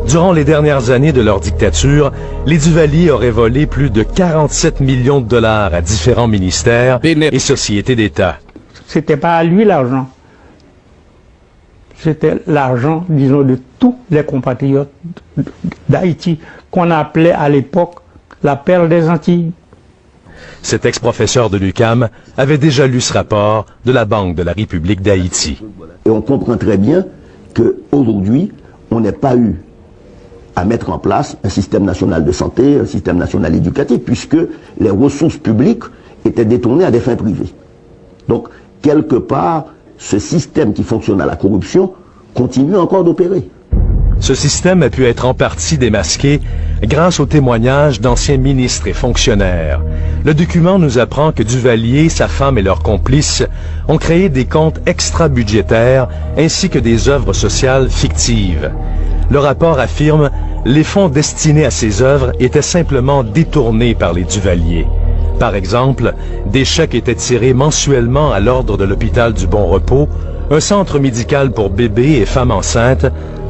Durant les dernières années de leur dictature, les Duvalier auraient volé plus de quarante-sept millions de dollars à différents ministères et sociétés d'État. C'était pas à lui l'argent. C'était l'argent, disons, de tous les compatriotes d'Haïti, qu'on appelait à l'époque la perle des Antilles. Cet ex-professeur de l'UQAM avait déjà lu ce rapport de la Banque de la République d'Haïti. Et on comprend très bien qu'aujourd'hui, on n'a pas eu à mettre en place un système national de santé, un système national éducatif, puisque les ressources publiques étaient détournées à des fins privées. Donc, quelque part, ce système qui fonctionne à la corruption continue encore d'opérer. Ce système a pu être en partie démasqué grâce aux témoignages d'anciens ministres et fonctionnaires. Le document nous apprend que Duvalier, sa femme et leurs complices ont créé des comptes extra-budgétaires ainsi que des œuvres sociales fictives. Le rapport affirme les fonds destinés à ces œuvres étaient simplement détournés par les Duvalier. Par exemple, des chèques étaient tirés mensuellement à l'ordre de l'hôpital du Bon Repos, un centre médical pour bébés et femmes enceintes,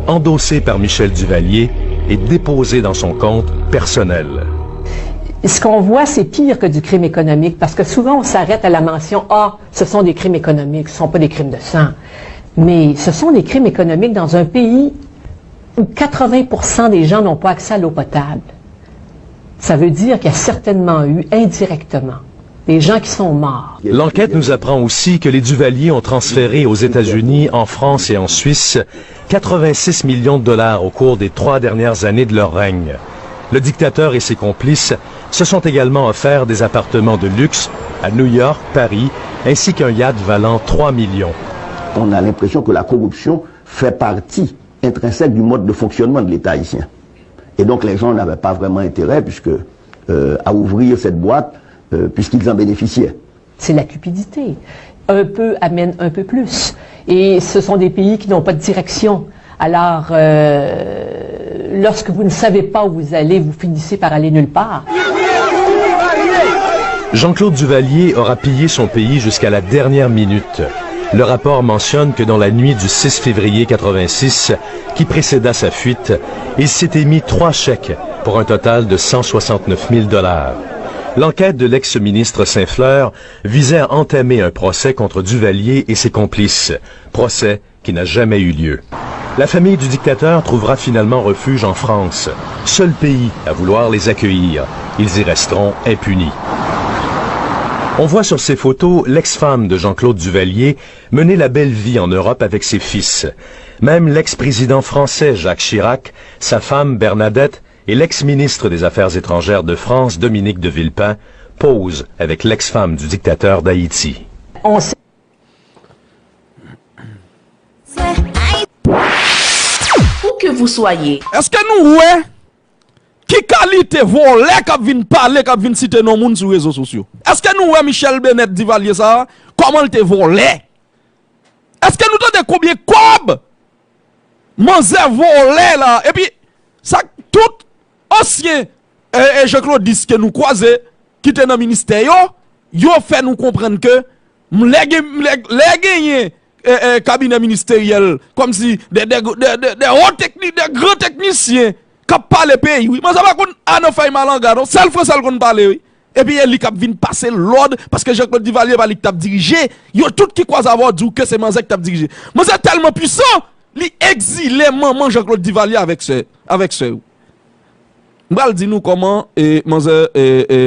endossés par Michel Duvalier et déposés dans son compte personnel. Ce qu'on voit, c'est pire que du crime économique, parce que souvent on s'arrête à la mention, ah, ce sont des crimes économiques, ce ne sont pas des crimes de sang. Mais ce sont des crimes économiques dans un pays où quatre-vingts pour cent des gens n'ont pas accès à l'eau potable. Ça veut dire qu'il y a certainement eu, indirectement, des gens qui sont morts. L'enquête nous apprend aussi que les Duvalier ont transféré aux États-Unis, en France et en Suisse quatre-vingt-six millions de dollars au cours des trois dernières années de leur règne. Le dictateur et ses complices se sont également offerts des appartements de luxe à New York, Paris, ainsi qu'un yacht valant trois millions. On a l'impression que la corruption fait partie intrinsèque du mode de fonctionnement de l'État haïtien. Et donc les gens n'avaient pas vraiment intérêt puisque, euh, à ouvrir cette boîte, euh, puisqu'ils en bénéficiaient. C'est la cupidité. Un peu amène un peu plus. Et ce sont des pays qui n'ont pas de direction. Alors, euh, lorsque vous ne savez pas où vous allez, vous finissez par aller nulle part. Jean-Claude Duvalier aura pillé son pays jusqu'à la dernière minute. Le rapport mentionne que dans la nuit du six février quatre-vingt-six, qui précéda sa fuite, il s'est émis trois chèques pour un total de cent soixante-neuf mille dollars. L'enquête de l'ex-ministre Saint-Fleur visait à entamer un procès contre Duvalier et ses complices, procès qui n'a jamais eu lieu. La famille du dictateur trouvera finalement refuge en France, seul pays à vouloir les accueillir. Ils y resteront impunis. On voit sur ces photos l'ex-femme de Jean-Claude Duvalier mener la belle vie en Europe avec ses fils. Même l'ex-président français Jacques Chirac, sa femme Bernadette et l'ex-ministre des Affaires étrangères de France Dominique de Villepin posent avec l'ex-femme du dictateur d'Haïti. On sait Où que vous soyez. Èske nou wè ki kalite vòlè k ap vin pale, k ap vin site non moun sou rezo sosyo? Èske nou wè Michèle Bennett Duvalier sa a, kòman l te vòlè? Èske nou tande konbyen kòb manzè vòlè la? Epi, sa k tout ansyen e, e Jean Claudis ke nou kwaze, ki te nan ministè yo, yo fè nou konprann ke m, lè gen, m, lè, lè genyen e, e, kabinè ministeryèl, kòmsi de, de, de, de, de wo tekni, de gran teknisyen k ap pale peyi, wi. Manzè pa konn a nan fèy malanga, non. Sèl fransè l konn pale, wi. Epi e li k ap vin pase lòd, paske Jean Claude Duvalier pa li k t ap dirije. Yo tout ki kwaze avè w di w ke se manzè ki t ap dirije. Manzè tèlman pwisan, li egzile manman Jean Claude Duvalier avèk sè, avèk sè yo. M pral di nou kòman e manzè e, e,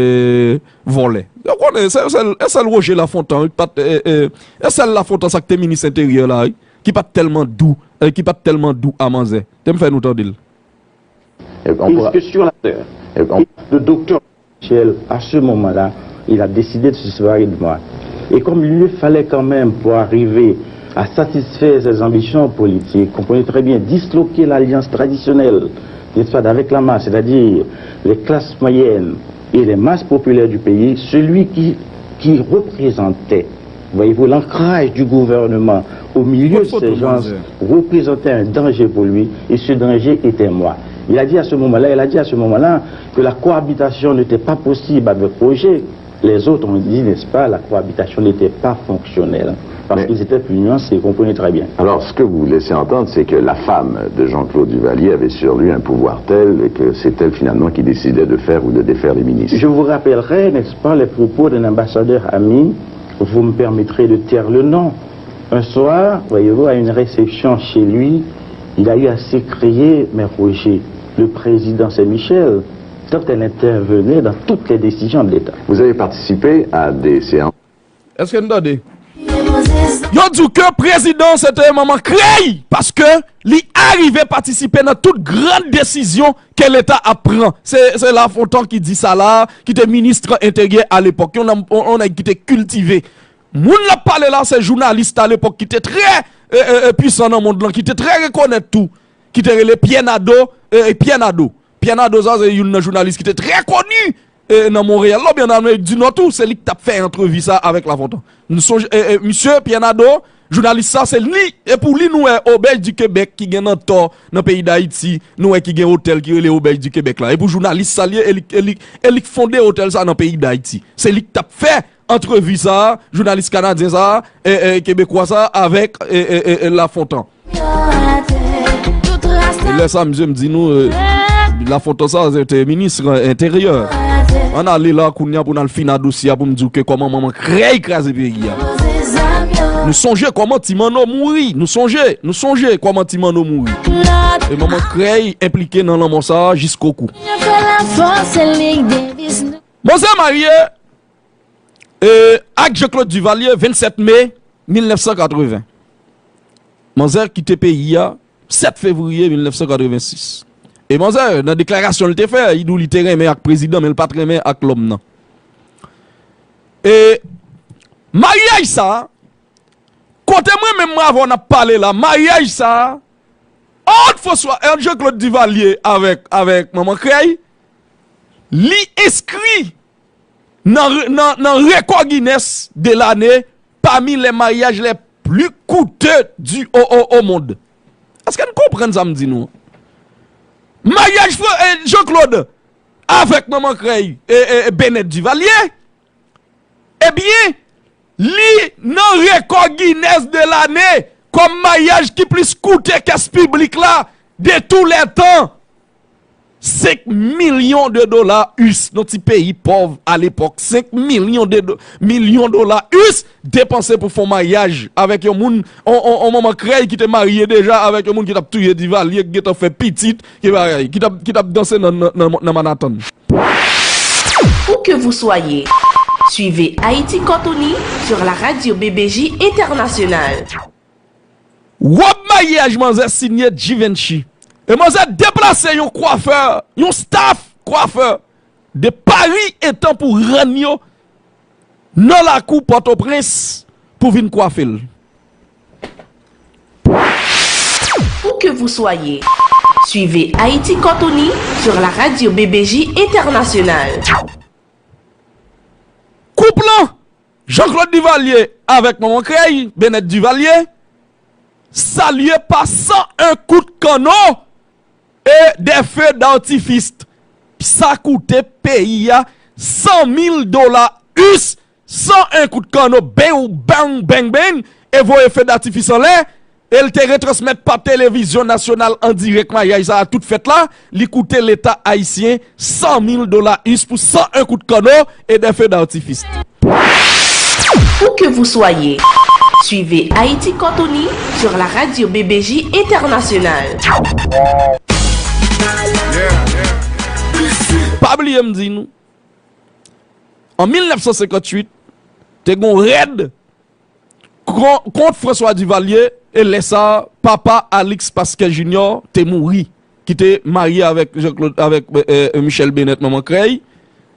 vòlè. Yo konnen, se, se, se sèl Roger Lafontant, wi, ki pa t, e, e, e sèl Lafontant sa k te minis enteryè la, wi, ki pa t tèlman dou, e, ki pa t tèlman dou a manzè. Te m fè nou tande l. Une question là. Le docteur Michel, à ce moment-là, il a décidé de se séparer de moi. Et comme il lui fallait quand même pour arriver à satisfaire ses ambitions politiques, comprenez très bien, disloquer l'alliance traditionnelle, n'est-ce pas, avec la masse, c'est-à-dire les classes moyennes et les masses populaires du pays, celui qui, qui représentait Voyez-vous, l'ancrage du gouvernement au milieu de ces gens représentait un danger pour lui, et ce danger était moi. Il a dit à ce moment-là, il a dit à ce moment-là que la cohabitation n'était pas possible avec Roger. Les autres ont dit, n'est-ce pas, la cohabitation n'était pas fonctionnelle. Parce qu'ils étaient plus nuancés, comprenez très bien. Alors, ce que vous laissez entendre, c'est que la femme de Jean-Claude Duvalier avait sur lui un pouvoir tel que c'est elle finalement qui décidait de faire ou de défaire les ministres. Je vous rappellerai, n'est-ce pas, les propos d'un ambassadeur ami, vous me permettrez de taire le nom. Un soir, voyez-vous, à une réception chez lui, il a eu à s'écrier, mais Roger, le président c'est Michel. Tant elle intervenait dans toutes les décisions de l'État. Vous avez participé à des séances. Èske n tande? Yo di w ke prezidan se te manman krèy, paske li arive patisipe nan tout gran desizyon ke Leta ap pran. Se, se Lafontan ki di sa la, ki te minis enteryè alepòk, yon nonm, yon, yon nèg ki te kiltive. Moun l ap pale la, se jounalis alepòk ki te trè, e, e, e, pwisan nan mond lan, ki te trè rekonèt tou, ki te rele Pyè Nado, e, e, Pyè Nado. Pyè Nado sa se youn nan jounalis ki te trè koni, e, nan Monreyal la, oubyen nan Amerik di Nò tou, se li ki t ap fè antrevi sa avèk Lafontan. Nou sonje, e, e, misye Pyè Nado, jounalis sa, se li, e pou li nou wè Obèj di Kebèk ki gen nan Tò, nan peyi Dayiti, nou wè ki gen otèl ki rele Obèj di Kebèk la. E pou jounalis sa l ye, e li, e li, e li k fonde otèl sa nan peyi Dayiti. Se li ki t ap fè antrevi sa, jounalis kanadyen sa, e, e, kebekwa sa, avèk, e, e, e, e, Lafontan. E lè sa, misye m di nou, e, Lafontan sa, se te minis enteryè. Ann ale la kounye a pou n al fini dosye a pou m di w ke kòman manman krèy kraze peyi a. Nou sonje kòman Ti Manno mouri. Nou sonje, nou sonje kòman Ti Manno mouri. E manman krèy enplike nan lanmò sa a jiskobou. Manzè marye, e, ak Jean-Claude Duvalier, vennsèt me mil nèf san katreven. Manzè kite peyi a sèt fevriye mil nèf san katrevensis. E manzè, nan deklarasyon l te fè, li di w li te renmen ak prezidan, men l pa t renmen ak lòm nan. E maryaj sa a, kote mwen menm mwen avè w n ap pale la, maryaj sa a, ant François, ant Jean-Claude Duvalier avèk, avèk manman krèy, li enskri nan, nan, nan rekò Guinness de l'année parmi les mariages les plus coûteux du, au, au, au monde. Èske n konprann sa m di nou? Maryaj Fran-, eh, Jean-Claude avèk manman krèy, eh, eh, Bennett Duvalier, ebyen, li nan rekò Guinness de l'année kòm maryaj ki plis koute kès piblik la de tous les temps. Senk milyon de dola us, nan ti peyi pòv alepòk. Senk milyon de do-, milyon dola us depanse pou fè yon maryaj avèk yon moun, on, on, on manman krèy ki te marye deja avèk yon moun ki t ap touye Duvalier, ki gentan fè pitit, ki bagay, ki t ap, ki t ap danse nan, nan, nan, nan Manhattan. Où que vous soyez, suivez Haïti Cortoni sur la radio B B J Internationale. Wòb maryaj manzè sinye Givenchy. E manzè deplase yon kwafè, yon staff kwafè de Paris etan pou rann yo nan lakou Pòtoprens pou vin kwafe l. Où que vous soyez, suivez Haïti Cortoni sur la radio B B J Internationale. Koup lan, Jean-Claude Duvalier avèk manman krèy, Bennett Duvalier, salye pa san en kout kanno e de feu d'artifice. Sa koute peyi a san mil dola us, san en kout kanno, bang, bang, bang, bang, e voye feu d'artifice anlè, e l te retransmèt pa televizyon nasyonal an dirèk maryaj sa a tout fèt la, li koute Leta ayisyen san mil dola us pou san en kout kanno e de feu d'artifice. Où que vous soyez, suivez Haïti Cortoni sur la radio B B J Internationale. Pa bliye m di nou, an mil nèf san senkantuit, te gon rèd kon-, kont François Duvalier, e lè sa a, papa Alix Pasquet Junior te mouri, ki te marye avèk Jean-Claude, avèk, e, e, Michèle Bennett, manman krèy,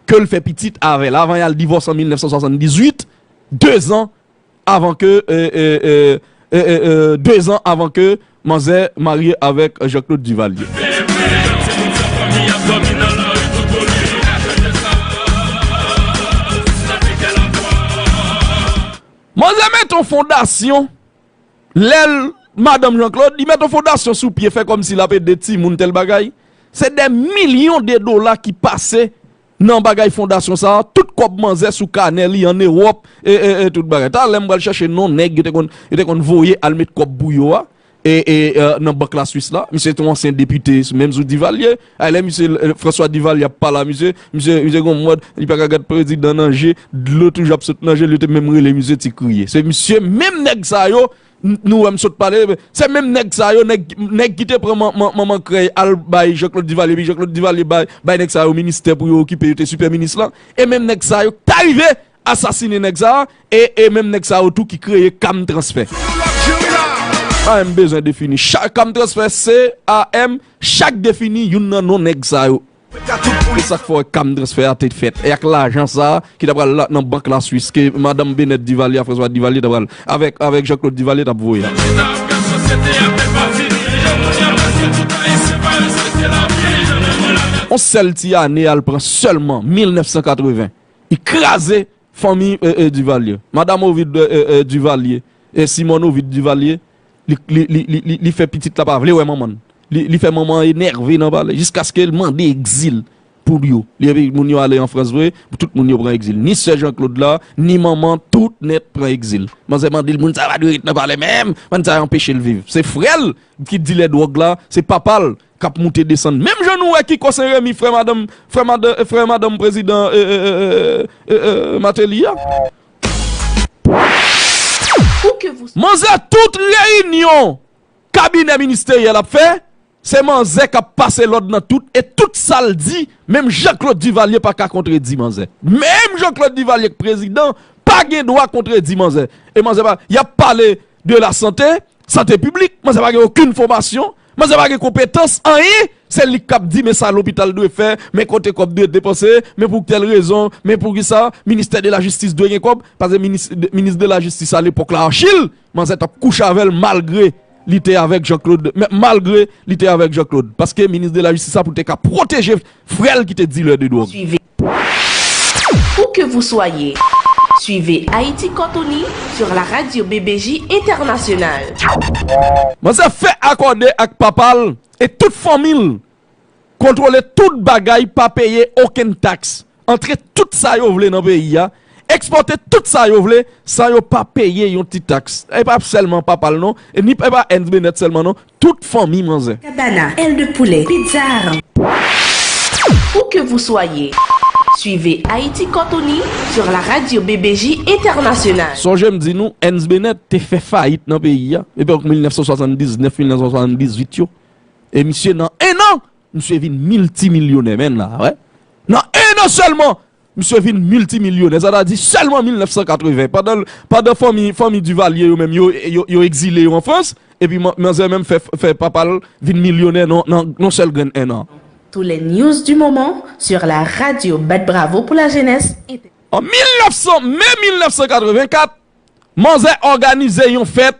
ke l fè pitit avè l. Avan y al divòse an mil nèf san swasanndizwit, dezan avan ke, e, e, e, e, e, e, dezan avan ke manzè marye avèk Jean-Claude Duvalier. Manzè mete yon fondasyon, lè l, madanm Jean Claude, li mete yon fondasyon sou pye, fè kòmsi l ap ede timoun, tèl bagay. Se dè milyon de dola ki pase nan bagay fondasyon sa a. Tout kòb manzè sou kanè li ann Ewòp, e, e, e tout bagay. Talè m pral chèche non nèg yo te konn, yo te konn voye al met kòb pou yo a. E, e, e, nan bank la Swis la. Misye te yon ansyen depite, menm sou Divalye. A, lè misye, e, François Divalye ap pale a misye, misye, misye gon mòd, li pa ka gad prezidan nan je, dlo toujou ap sot nan je l, yo te menm rele misye Ti Kriye. Se misye menm nèg sa yo, n-, nou wè m sot pale, se menm nèg sa yo, nèg, nèg ki te pran man-, man-, manman krèy al bay Jean Claude Divalye, epi Jean Claude Divalye bay, bay nèg sa yo ministè pou yo okipe, yo te sipè minis lan. E menm nèg sa yo k ta rive asasinen nèg sa a, e, e menm nèg sa yo tou ki kreye Kam Transfè. Pa menm bezwen defini. Chak Kam Transfè, C A M, chak defini youn nan non nèg sa yo. E sa k fè wè Kam Transfè a te fèt. E ak lajan sa a ki ta pral la, nan bank la Swis, ke madanm Bennett Divalye a, François Divalye ta pral, avèk, avèk Jean Claude Divalye t ap voye a. On sèl ti ane al pran sèlman mil nèf san katreven. Li kraze fanmi, e, e, Divalye. Madanm Ovid, e, e, e, Divalye, e, Simone Ovid Divalye, li, li, li, li, li, li fè pitit la pa vle wè manman l. Li, li fè manman an enève nan palè, jiskaske l mande egzil pou yo. Li epi moun yo ale an Frans vre, tout moun yo pran egzil. Ni sè Jean Claude la, ni manman, tout nèt pran egzil. Manzè mande l, moun sa pa dwe ret nan palè menm, moun sa anpeche l viv. Se frè l ki dilè dwòg la, se papa l k ap moute desann. Menm jan nou wè Kiko Sen Remi, frè madanm, frè madanm, frè madanm prezidan, e, e, e, e, e, e, Martelly a. Manzè, tout reyinyon kabinè ministeryèl ap fè, se manzè k ap pase lòd nan tout, e tout sa l di, menm Jean Claude Divalye pa ka kontredi manzè. Menm Jean Claude Divalye k prezidan, pa gen dwa kontredi manzè. E manzè pa, y ap pale de la sante, sante piblik, manzè pa gen okenn fòmasyon, manzè pa gen konpetans, anyen, se li k ap di, men sa lopital dwe fè, men kote kòb dwe depanse, men pou tèl rezon, men pou kisa, ministè de la jistis dwe gen kòb, paske minis, minis de la jistis a lepòk la, Achille, manzè t ap kouche avè l malgre li te avèk Jean Claude, men malgre li te avèk Jean Claude, paske minis de la jistis la pou te ka pwoteje frè l ki te dilè de dwòg. Suivez. Où que vous soyez, suivez Haïti Cortoni sur la radio B B J Internationale. Manzè fè akòde ak papa l e tout fanmi l, kontwole tout bagay, pa peye okenn taks, antre tout sa yo vle nan peyi a, ekspòte tout sa yo vle san yo pa peye yon ti taks. E pa sèlman papa l non, e ni, e pa Ernst Bennett sèlman non, tout fanmi manzè. Cabana, aile de poulet, pizza. Où que vous soyez, suivez Haïti Cortoni sur la radio B B J Internationale. Sonje m di nou, Ernst Bennett te fè fayit nan peyi a, epòk mil nèf san swasanndiznèf, mil nèf san swasanndizuit yo. E misye nan en an, misye vin miltimilyonè, men la, wè. Nan en an sèlman, misye vin miltimilyonè. Sa ta di sèlman mil nèf san katreven. Pandan, pandan fanmi, fanmi Divalye yo menm, yo, yo, yo egzile yo an Frans, epi man-, manzè menm fè, fè papa l vin milyonè nan, nan, nan sèl grenn en an. Tous les news du moment sur la radio Bat Bravo pour la jeunesse. An mil nèf san, me mil nèf san katreven kat, manzè òganize yon fèt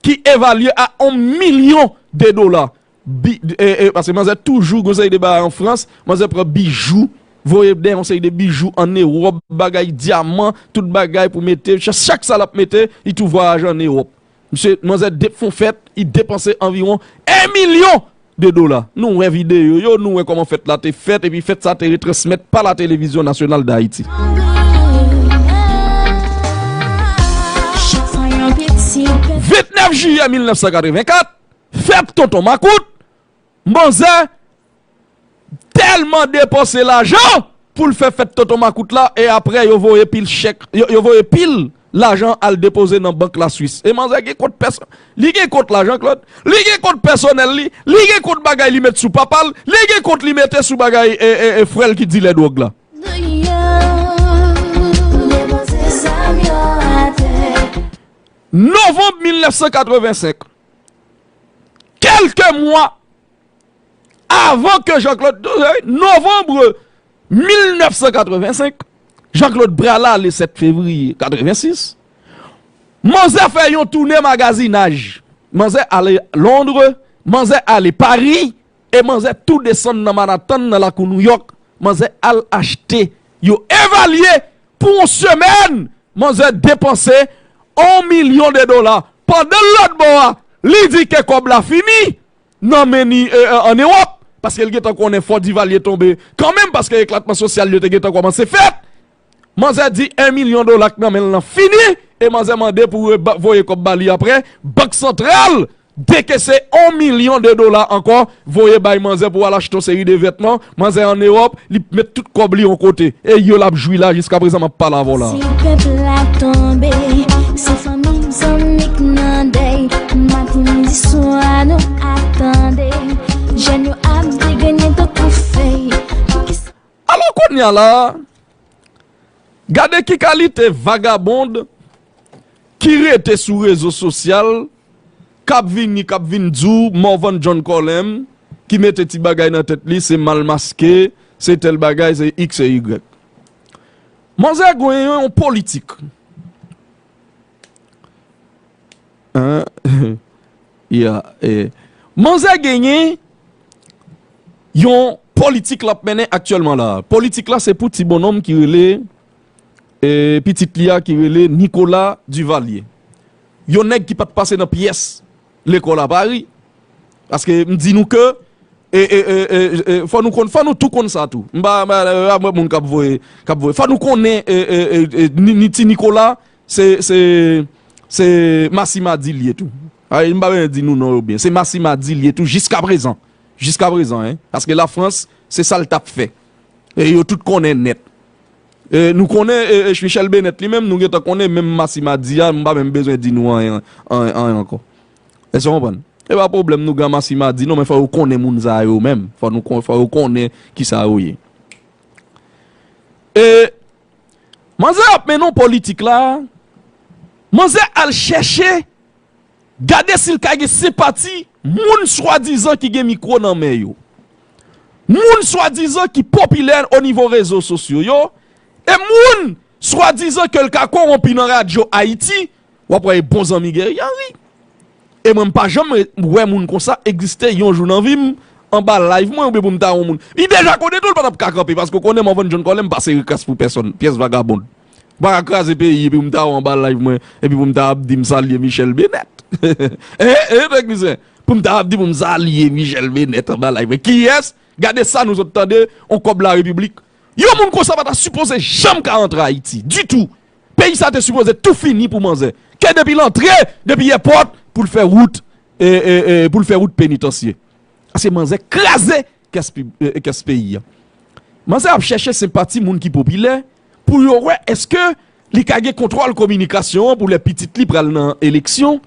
ki evalye a yon milyon de dola. Bi-, e, e, paske manzè toujou gon seri de bagay an Frans, manzè pran bijou, voye dèyè yon seri de bijou ann Ewòp, bagay dyaman, tout bagay pou mete, cha-, chak sa l ap mete, li tou vwayaje ann Ewòp. Misye, manzè de-, fè yon fèt, li depanse anviwon en milyon de dola. Nou wè videyo yo, nou wè kòman fèt la te fèt, epi fèt sa te retransmèt pa la Télévision Nationale d'Haïti. Ventnèf jiyè mil nèf san katreven kat, fèt Tonton Makout, manzè tèlman depanse lajan pou l fè fèt Tonton Makout la, e apre yo voye pil chèk, yo, yo voye pil lajan al depoze nan bank la Swis. E manzè gen kont pèsonèl, li gen kont la Jean Claude, li gen kont pèsonèl li, li gen kont bagay li met sou papa l, li gen kont li mete sou bagay, e, e, e, frè l ki dilè dwòg la. Novanm mil nèf san katreven senk, kèlke mwa avan ke Jean Claude, novanm mil nèf san katreven senk, Jean Claude pral ale sèt fevriye katreven sis, manzè fè yon toune magazinaj. Manzè ale Londres, manzè ale Paris, e manzè tou desann nan Manhattan, nan lakou Nouyòk. Manzè al achte, yo evalye pou yon semèn, manzè depanse yon milyon de dola. Pandan lòt bò a, li di ke kòb la fini nan men ni, e, e, ann Ewòp, paske l gentan konnen fò Divalye tonbe kanmenm, paske eklatman sosyal yo te gentan kòmanse fèt. Manzè di yon milyon dola k nan men l lan fini, e manzè mande pou yo ba- voye kòb ba li apre. Bank Santral dekese yon milyon de dola ankò, voye bay manzè pou al achte yon seri de vètman. Manzè ann Ewòp, li met tout kòb li yon kote. E yo l ap jwi la, jiska prezan m ap pale avè w la. Si pèp la tonbe, se fanmi, zanmi k nan dèy. Maten, midi, swa, nou ap tande. Jèn yo ap degrennen tankou fèy. Poukisa Alò kounye a la, gade ki kalite vagabond ki rete sou rezo sosyal, k ap vini, k ap vin di w Morvan John Colem, ki mete ti bagay nan tèt li, se mal maske, se tèl bagay, se X e Y. Manzè genyen yon politik. Hein? Ya, eh. Manzè genyen yon politik l ap mennen aktyèlman la. Politik la se pou ti bonnonm ki rele, eh, pitit li a ki rele Nicolas Duvalier. Yon nèg ki pa t pase nan pyès lekòl a Pari. Paske m di nou ke, e, e, e, e, e, fò nou konn, fò nou tou konn sa tou. M pa, m pa, m pa, m pa moun k ap voye, k ap voye. Fò nou konnen, e, e, e, e, ni, ni ti Nicolas, se, se, se Massima di l ye tou. Ay, m pa bezwen di nou non yo byen. Se Massima di l ye tou jiska prezan. Jiska prezan, en. Paske Lafrans, se sa l t ap fè. E yo tout konnen nèt. E nou konnen, e, e, Michel Bennett li menm, nou gentan konnen, menm Massima di a, m pa menm bezwen di nou anyen, anyen, anyen ankò. Èske w konprann? E pa pwoblèm nou gen Massima di non, men fò yo konnen moun sa yo menm. Fò nou kon- fò yo konnen ki sa yo ye. E manzè ap mennen yon politik la, manzè al chèche gade si l ka gen senpati moun swadizan ki gen mikwo nan men yo. Moun swadizan ki popilè o nivo rezo sosyo yo, e moun swadizan ke l ka kowonpi nan radyo Ayiti, w ap wè e bon zanmi Guerrier Henry. E mwen, m pa janm re- wè moun konsa egziste yon jou nan vi m, anba live mwen, oubyen pou m ta wè yon moun. Li deja konnen tou, l pa t ap ka kanpe, paske w konnen Morvan John Colem pa sere kras pou pèsonn, pyès vagabond. M pa ka kraze peyi, epi pou m ta wè anba live mwen, epi pou m ta ap di m salye Michel Bennett. Hein, hein, teknisyen? Pou m ta ap di pou m salye Michel Bennett anba live mwen. Kiyès? Gade sa nou sot tande, on kòb la repiblik. Yon moun konsa pa ta sipoze janm ka antre Ayiti, ditou. Peyi sa te sipoze tou fini pou manzè. Ke depi l antre, depi èpòt, pou l fè wout, e, e, e, pou l fè wout penitansye. Paske manzè kraze kès, pi- e, kès peyi a. Manzè ap chèche senpati moun ki popilè pou yo wè èske li ka gen kontwòl kominikasyon an pou lè pitit li pral nan eleksyon.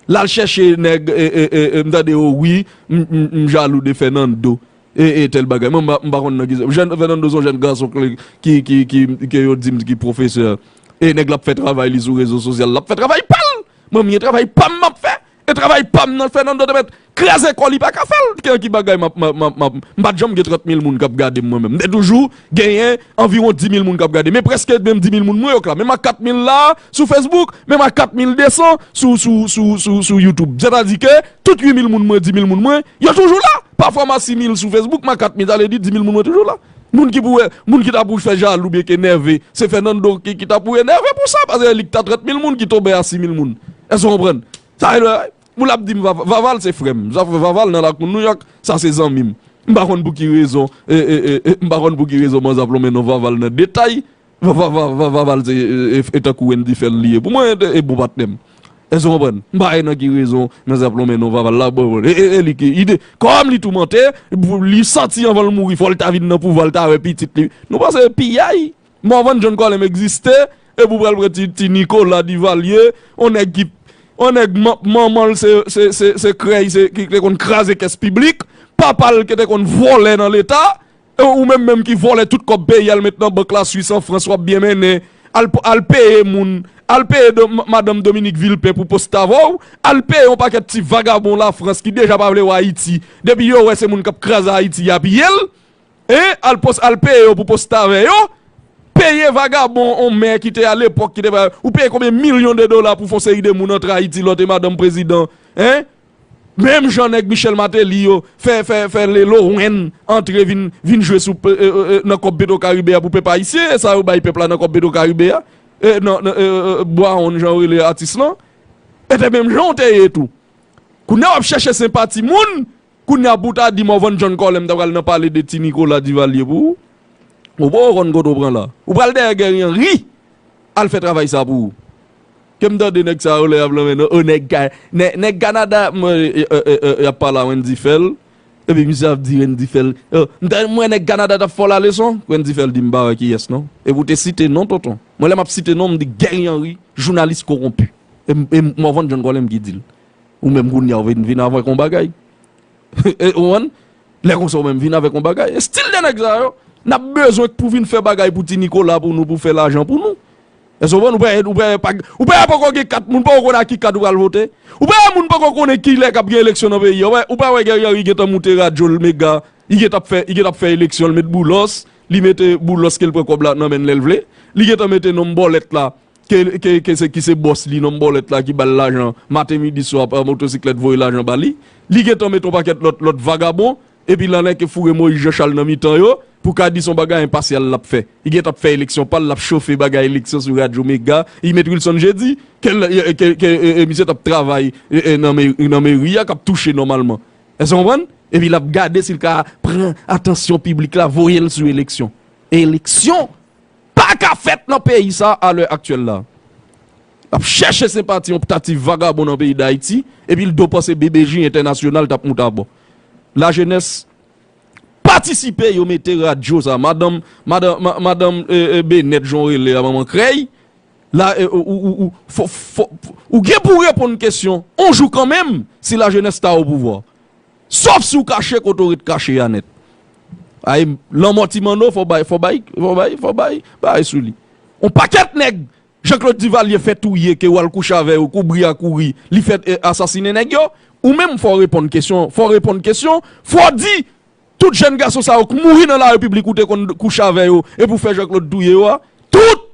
L al chèche nèg, e, e, e, e, m tande, o wi, m, m, m jalou de Fernando. E, e, tèl bagay. Mwen, m pa, m pa konn nan ki. Jèn, Fernando se yon jèn gason ki, ki, ki, ki, ke yo di m ki pwofesè. E nèg la ap fè travay li sou rezo sosyal. L ap fè travay pa l! Mwen, m gen travay pa m m ap fè. E travay pa m nan, Fernando te mèt kraze kò li pa ka fè l. Ki, ki bagay m ap, m ap, m ap, m ap, m pa t janm gen trant mil moun k ap gade m mwen menm. M te toujou genyen anviwon dis mil moun k ap gade. Men prèske menm dis mil moun mwen yo k la. Menm ak kat mil la sou Facebook, menm ak kat mil de san sou, sou, sou, sou, sou YouTube. Sètadi ke tout uit mil moun mwen, dis mil moun mwen, yo toujou la. Pafwa m a sis mil sou Facebook, m a kat mil, sa vle di dis mil moun mwen toujou la. Moun ki pou wè, moun ki ta pou fè jalou byen ke nève, se Fernando ki, ki ta pou enève pou sa, paske li ki ta trant mil moun ki tonbe a sis mil moun. Èske w konprann? Sa vle di, moun ap di m Vava- Vaval se frè m. Sa fè Vaval nan lakou Nouyòk, sa se zanmi m. M pa konn pou ki rezon, e, e, e, e, m pa konn pou ki rezon manzè ap lonmen non Vaval nan detay. Va- va- va- va- Vaval se, e, e, e tankou Wendy Phèl li ye. Pou mwen, e, e bon patnè m. Èske w konprann? M pa wè nan ki rezon manzè ap lonmen non Vaval la. Bon, bon, e, e, e li ki, ide, kòm li toumante, pou li santi anvan l mouri, fò l ta vin nan pouvwa, l ta wè pitit li. Nou panse piyay? Morvan John Colem egziste, epi w pral pran ti, ti Nicolas Duvalier, on nèg ki, on nèg man- manman l se, se, se, se krèy, se, ki te konn kraze kès piblik, papa l ki te konn vòlè nan Leta, e ou menm menm ki vòlè tout kòb peyi a, al met nan bank Laswis, an Frans, w ap byen mennen, al, al peye moun, al peye do- ma- madanm Dominique Villepin pou poste avè w, al peye yon pakèt ti vagabon Lafrans ki deja pa vle wè Ayiti, depi yo wè se moun k ap kraze Ayiti, y ap ye l. Hein, al pos- al peye yo pou poste avè yo. Peye vagabon, on mè ki te alepòk, ki te pa- ou peye konbyen milyon de dola pou fè yon seri de moun antre Ayiti, lòt e madanm prezidan, hein? Menm jan nèg Michel Martelly yo fè, fè, fè Lelo Wen antre vin, vin jwe sou, e, e, e, nan kòb Petro Caribe a pou pèp ayisyen, e sa yo bay pèp la nan kòb Petro Caribe a. e, nan, nan, e, e, e, Bwawon, jan yo rele atis lan, e te menm jan w te ye tou. Kounye a w ap chèche senpati moun, kounye a pou w ta di Morvan John Colem ta pral nan pale de Ti Nicolas Duvalier pou ou. Ou poko konn kote w pran la. Ou pral dèyè Guerrier Henry al fè travay sa pou ou. Ke m tande nèg sa yo lè y ap lanmen non, o nèg Ka-, nè-, nèg Kanada, mwen, e, e, e, e, y ap pale a Wendy Phèl, epi misye ap di Wendy Phèl, o, m ta, m wè nèg Kanada t ap fè w laleson, Wendy Phèl di m pa wè kiyès non. Epi w te site non, tonton. Mwen lè m ap site non, m di Guerrier Henry, jounalis kowonpi. E, m- e m- Morvan John Colem ki di l. Ou menm kounye a w vin, vin avèk yon bagay. E, ou konprann? Lè konsa ou menm vin avèk yon bagay. E stil de nèg sa yo, n ap bezwen k pou vin fè bagay pou Ti Nicolas pou nou, pou fè lajan pou nou. Èske ou konprann? Ou pa, ou pa, ou pa poko gen kat, moun poko konn a ki kat ou pral vote. Ou pa moun poko konnen ki lè k ap gen eleksyon nan peyi a. Ou pa, ou pa wè Guerrier Henry gentan moute radyo l mega, li gentan ap fè, li gentan ap fè eleksyon, l met Boulos, li mete Boulos ke l pran kòb la nan men l lè l vle. Li gentan mete nonm bòlèt la, ke, ke, ke se, ki se bòs li, nonm bòlèt la ki ba l lajan, maten, midi, swa, pa motosiklèt voye lajan ba li. Li gentan met yon pakèt lòt, lòt vagabon, epi l annik foure Moyiz Jan Chal nan mitan yo, pou ka di se yon bagay enpasyal l ap fè. Li gentan ap fè eleksyon pa l, l ap chofe bagay eleksyon sou radyo mega, li met Wilson Jeudi, ke, l- ke, ke, e, e, misye t ap travay, e, e, nan me- nan meri a, k ap touche nòmalman. Èske w konprann? Epi l ap gade si l ka pran atansyon piblik la, voye l sou eleksyon. Eleksyon pa ka fèt nan peyi sa a lè aktyèl la. L ap chèche senpati yon pati vagabon nan peyi Dayiti, epi l do panse B B J entènasyonal t ap moute abò. Lajenès patisipe, yo mete radyo sa. Madanm, madanm, ma- madanm, e, e, Benèt, jan w rele a, manman Krèy, la, e, ou, ou, ou, ou, fò, fò, ou gen pou w reponn kesyon, yon jou kanmenm, si lajenès ta o pouvwa. Sòf si w kache kote w ret kache a nèt. Ay, lanmò Ti Manno, fò bay, fò bay, fò bay, fò bay, bay sou li. On pakèt nèg, Jean Claude Duvalier fè touye, ke w al kouche avè yo, koubri a kouri, li fè, e, asasinen nèg yo. Ou menm, fò w reponn kesyon, fò w reponn kesyon, fò w di, tout jèn gason sa yo k mouri nan larepiblik ou te konn kouche avè yo, e pou fè Jean Claude touye yo a, tout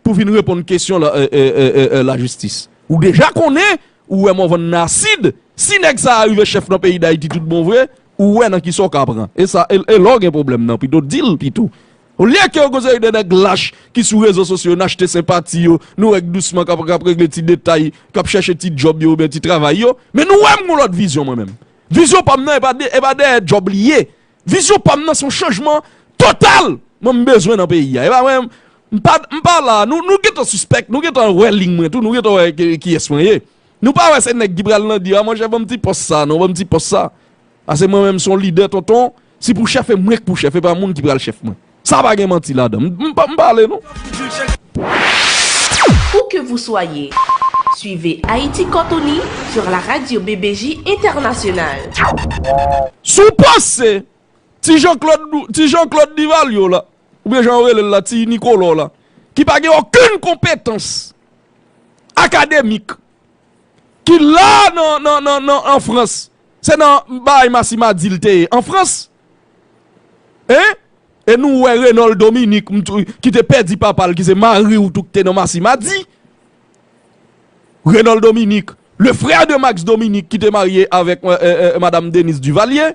pou vin reponn kesyon la, e, e, e, e, e, lajistis. Ou deja konnen, ou wè Morvan nan asid, si nèg sa a rive chèf nan peyi Dayiti tout bon vre, ou wè nan kisa w ka pran. E sa, e, e la w gen pwoblèm nan, pito di l pito. Olye ke yon seri de nèg lach ki sou rezo sosyo, n achte senpati yo, nou wè k dousman k ap, k ap regle ti detay, k ap chèche ti djòb yo oubyen ti travay yo, men nou wè m gon lòt vizyon mwen menm. Vizyon pa m nan, e pa de- e pa dèyè djòb li ye. Vizyon pa m nan se yon chanjman total mwen m bezwen nan peyi a. E pa mwen, m pa, m pa la. Nou, nou gentan sispèk, nou gentan wè liy mwen tou, nou gentan wè ki- kiyès mwen ye. Nou pa wè se nèg ki pral nan di, a monchè, ban m ti pòs sa, non, ban m ti pòs sa. Paske mwen menm se yon lidè, tonton, si pou chèf, e mwen k pou chèf, e pa moun ki pral chèf mwen. Sa pa gen manti ladan. M, m, pa- m pale, non. Où que vous soyez, suivez Haïti Quarterly sur la radio B B J Internationale. Si w panse ti Jean Claude, ti Jean Claude Duvalier la, oubyen jan yo rele l la, ti Nicolas la, ki pa gen okenn konpetans akademik, ki la nan, nan, nan, nan, an Frans, se nan bagay masimadi l te ye an Frans. Hein? E nou wè Reynold Dominique, m tou- ki te pèdi papa l, ki se mari w tou, ki te nan masimadi. Reynold Dominique, le frère de Max Dominique, ki te marye avèk, e, e, e, madam Denise Duvalier.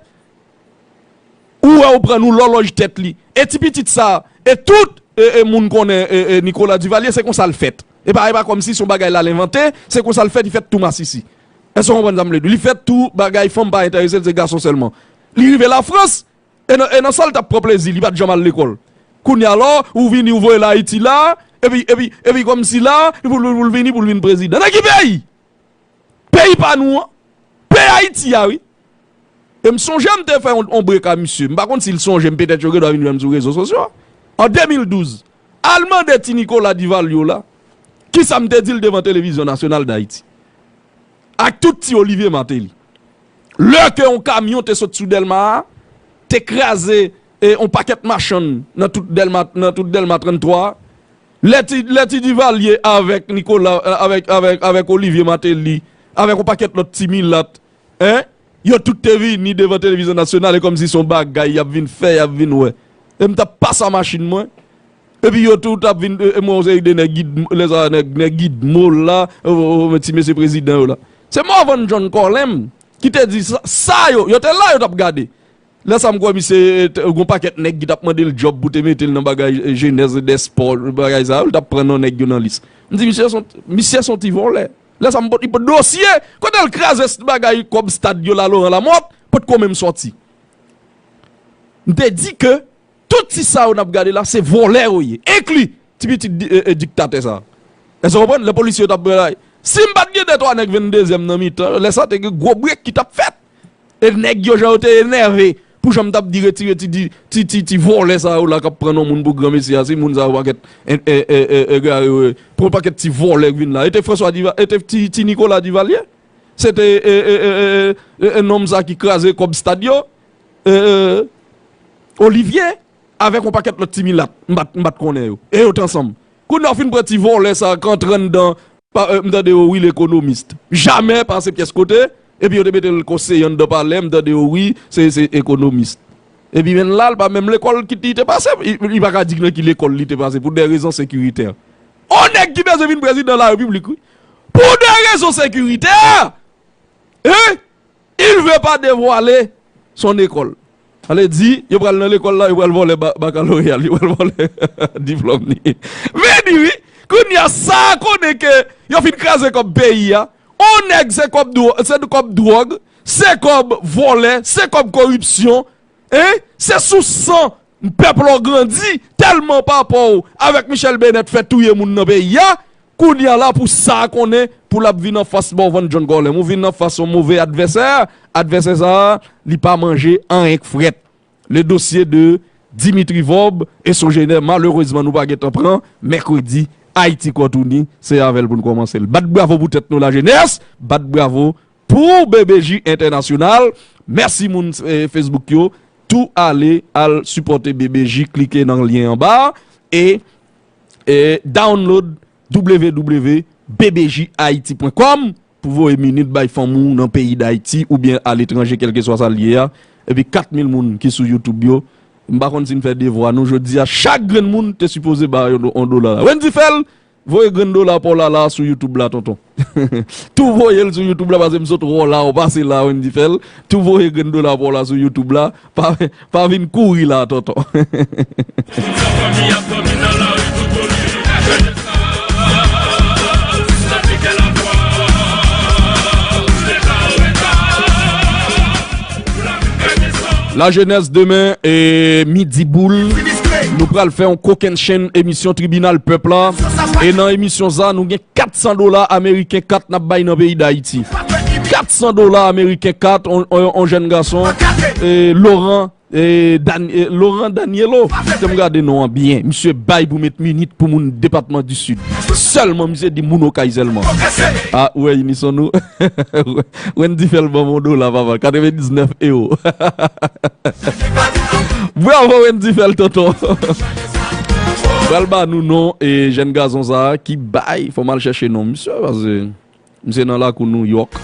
Ou wè ou pran nou lòlòj tèt li. E ti pitit sa, e tout, e, e moun konnen, e, e Nicolas Duvalier, se konsa l fèt. E pa, e pa kòmsi se yon bagay la l envante, se konsa l fèt, li fèt tou masisi. Èske w konprann sa m vle di? Li fèt tou bagay fanm pa enterese l, se gason sèlman. Li rive Lafrans, e nan, e nan sa l t ap pran plezi, li pa t janm al lekòl. Kounye a la, ou vini, ou voye l Ayiti la, epi, epi, epi kòmsi la, pou, pou, pou l vini, pou l vin prezidan. Nan ki peyi? Peyi pa nou an. Peyi Ayiti a, wi. E m sonje m te fè yon, yon brek a misye. M pa konn si l sonje m, petèt yo gen dwa vin wè m sou rezo sosyo a. An de mil douz, al mande ti Nicolas Duvalier la, kisa m te di l devan Televizyon Nasyonal Dayiti. Ak tout ti Olivier Martelly. Lè ke yon kamyon te sot sou Dèlma a, te kraze, e, yon pakèt machann nan tout Dèlma, nan tout Dèlma tranntwa a. Lè ti, lè ti Duvalier avèk Nicolas, e, avèk, avèk, avèk Olivier Martelly, avèk yon pakèt lòt ti milat, en, yo tout te vini devan Televizyon Nasyonal, e kòmsi se yon bagay y ap vin fè, y ap vin wè. E m t ap pase a machin mwen. Epi yo tout ap vin, e, e, mwen yon seri de nèg gid, lè sa nèg, nèg gid mol la, o, o, o, ti mesye prezidan yo la. Se Morvan John Colem ki te di sa, sa yo, yo te la, yo t ap gade. Lè sa m kwè misye, eh, t- gon pakèt nèg ki t ap mande l djòb pou te mete l nan bagay, eh, jenès e dèspò, bagay sa yo, l t ap pran non nèg yo nan lis. M di, misye se yon, misye se yon ti vòlè. Lè sa m pot, li pot dosye, kote l kraze s- bagay kòb stad yo la, Laurent Lamothe, potko menm sòti. M te di ke tout ti sa yo n ap gade la, se vòlè yo ye, enkli ti pitit di- eh, eh, diktatè sa. Èske w konprann? Lè polisye yo t ap bagay. Si m pa t gen de twa nèg venndezyèm nan mitan, lè sa te gen gwo brek ki t ap fèt. E nèg yo, jan yo te enève pou jan m t ap di retire ti, di- ti, ti, ti vòlè sa yo la k ap pran non moun pou granmesi a, si moun sa yo pakèt en- en- en- en- egare, wi. Pou pakèt ti vòlè k vin la. E te François Diva, e te ti, ti Nicolas Duvalier. Se te e, e, e, e, e, e, nonm sa ki kraze kòb stad yo. E, e, Olivier, avèk yon pakèt lòt ti milat, m pa t- m pa t konnen yo. E yo t ansanm. Kounye a w fin pran ti vòlè sa k antre anndan, pa, e, m tande yo, wi, lekonomis. Jamè pase pyès kote, epi yo te mete l konseye anndan palè, m tande yo, wi, se, se ekonomis. Epi menm la, l pa menm lekòl ki li te pase, li, li pa ka di nan ki lekòl li te pase, pou de rezon sekiritè. On nèg ki bezwen vin prezidan larepiblik, wi. Pou de rezon sekiritè, hein? Il veut pas dévoiler son école. Sa vle di, yo pral nan lekòl la, yo pral vòlè ba- bakaloreya l, yo pral vòlè diplòm li. Vini, wi. Kounye a, sa konnen ke yo fin kraze kòb peyi a. On nèg se kòb dwo- se kòb dwòg, se kòb vòlè, se kòb koripsyon. Hein? Se sou san pèp la w grandi, tèlman papa w avèk Michèle Bennett fè touye moun nan peyi a. Kounye a la, pou sa a konnen, pou l ap vin anfas ba w vann John Corlem. Ou vin anfas yon move advèsè. Advèsè sa a, li pa manje anyen k frèt. Le dossier de Dimitri Vorbe et son génère, malerezman, nou pa gentan pran. Mèkredi, Ayiti Kòtouni, se avè l pou n kòmanse l. Bat bravo pou tèt nou, lajenès! Bat bravo pou B B J Entènasyonal. Mèsi moun, eh, Facebook yo. Tou ale, al sipòte B B J, klike nan lyen anba a. E, e download w w w B B J Haiti point com pou voye minit bay fanmi w nan peyi Dayiti oubyen aletranje, kèlkeswa sa l ye a. Epi kat mil moun ki sou YouTube yo. M pa konn si n fè devwa nou jodi a. Chak grenn moun te sipoze ba yo yon dola la. Wendy fè l, voye grenn dola pa w la la sou YouTube la, tonton. Tou voye l sou YouTube la, paske m sot wè w la, w pase la, Wendy fè l. Tou voye grenn dola pa w la sou YouTube la. Pa, pa vin kouri la, tonton. Lajenès, demen, e, midi boul, nou pral fè yon kokennchenn emisyon Tribinal Pèp la. E nan emisyon sa, nou gen kat san dola ameriken kat n ap bay nan peyi Dayiti. Kat san dola ameriken kat, on, on, on jèn gason, e, Laurent, e, Dan-, e, Laurent Danielo. Fè m gade non an byen. Misye bay pou met minit pou moun depatman di Sid. Sèlman, misye di moun Okay sèlman. A, ou wè inison nou. Wendy fè l ban m yon dola, papa. Katrevendiznèf ewo. Bravo, Wendy fè l, tonton. Pral ba nou non e jèn gason sa a ki bay. Fò m al chèche non misye, paske misye nan lakou Nouyòk.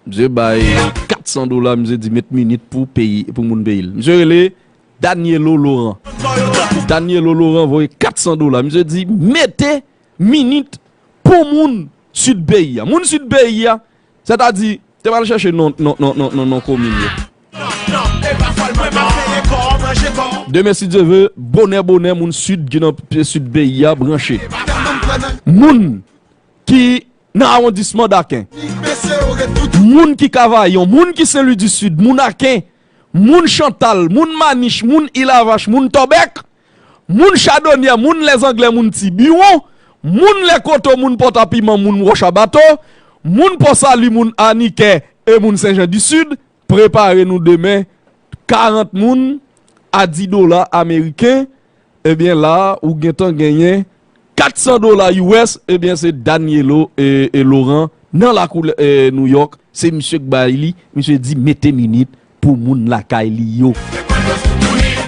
Misye bay kat san dola, misye di met minit pou peyi, pou moun peyi l. Misye rele Danielo Laurent. Danielo Laurent voye kat san dola. Misye di mete minit pou moun Sid peyi a. Moun Sid peyi a, sètadi, te m al chèche non, non, non, non, non, non komin yo. Demen, si Dye ve, bonè, bonè, moun Sid ki nan p- Sid peyi a, branche. Moun ki nan awondisman Daken, moun ki Kavayon, moun ki Sen Lwi di Sid, moun Aken, moun Chantal, moun Manich, moun Ilavach, moun Tòbèk, moun Chadonyè, moun Lèzanglè, moun Tibiwon, moun Lèkoto, moun Pòtapiman, moun Wòch a Bato, moun Pò Sali, moun Anikè e moun Sen Jan di Sid, prepare nou demen, karant moun a di dola ameriken, ebyen la, ou gentan genyen kat san dola U S, ebyen se Danielo e, e Laurent nan lakou, e, Nouyòk, se misye k bay li, misye di mete minit pou moun lakay li yo.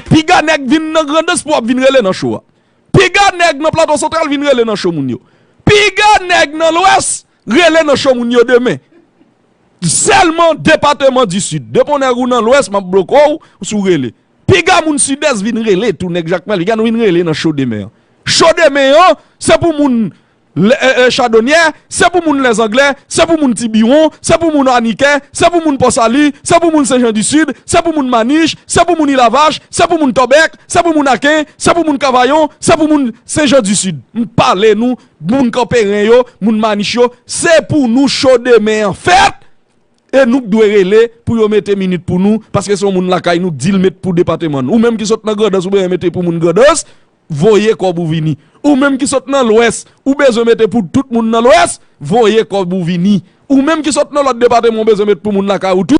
Piga nèg vin nan Grandans pou w ap vin rele nan cho a. Piga nèg nan Plato Santral vin rele nan cho moun yo. Piga nèg nan Lwès rele nan cho moun yo demen. Sèlman depatman di Sid. Depi w nèg ou nan Lwès, m ap bloke w si w rele. Piga moun Sidès vin rele tou, nèg Jakmèl, piga nou vin rele nan cho demen an. Cho demen an, se pou moun Lè, e, e, Chadonyè, se pou moun Lèzanglè, se pou moun Tibiwon, se pou moun Anikè, se pou moun Pòsali, se pou moun Sen Jan di Sid, se pou moun Manich, se pou moun Ilavach, se pou moun Tòbèk, se pou moun Aken, se pou moun Kavayon, se pou moun Sen Jan di Sid. M pale nou, moun Kanperen yo, moun Manich yo, se pou nou cho demen an fèt. E nou k dwe rele pou yo mete minit pou nou, paske se yon moun lakay nou k di l met pou depatman n. Ou menm ki sot nan Grandans, ou bezwen mete pou moun Grandans, voye kòb ou vini. Ou menm ki sot nan Lwès, ou bezwen mete pou tout moun nan Lwès, voye kòb ou vini. Ou menm ki sot nan lòt depatman, ou bezwen met pou moun lakay ou tou.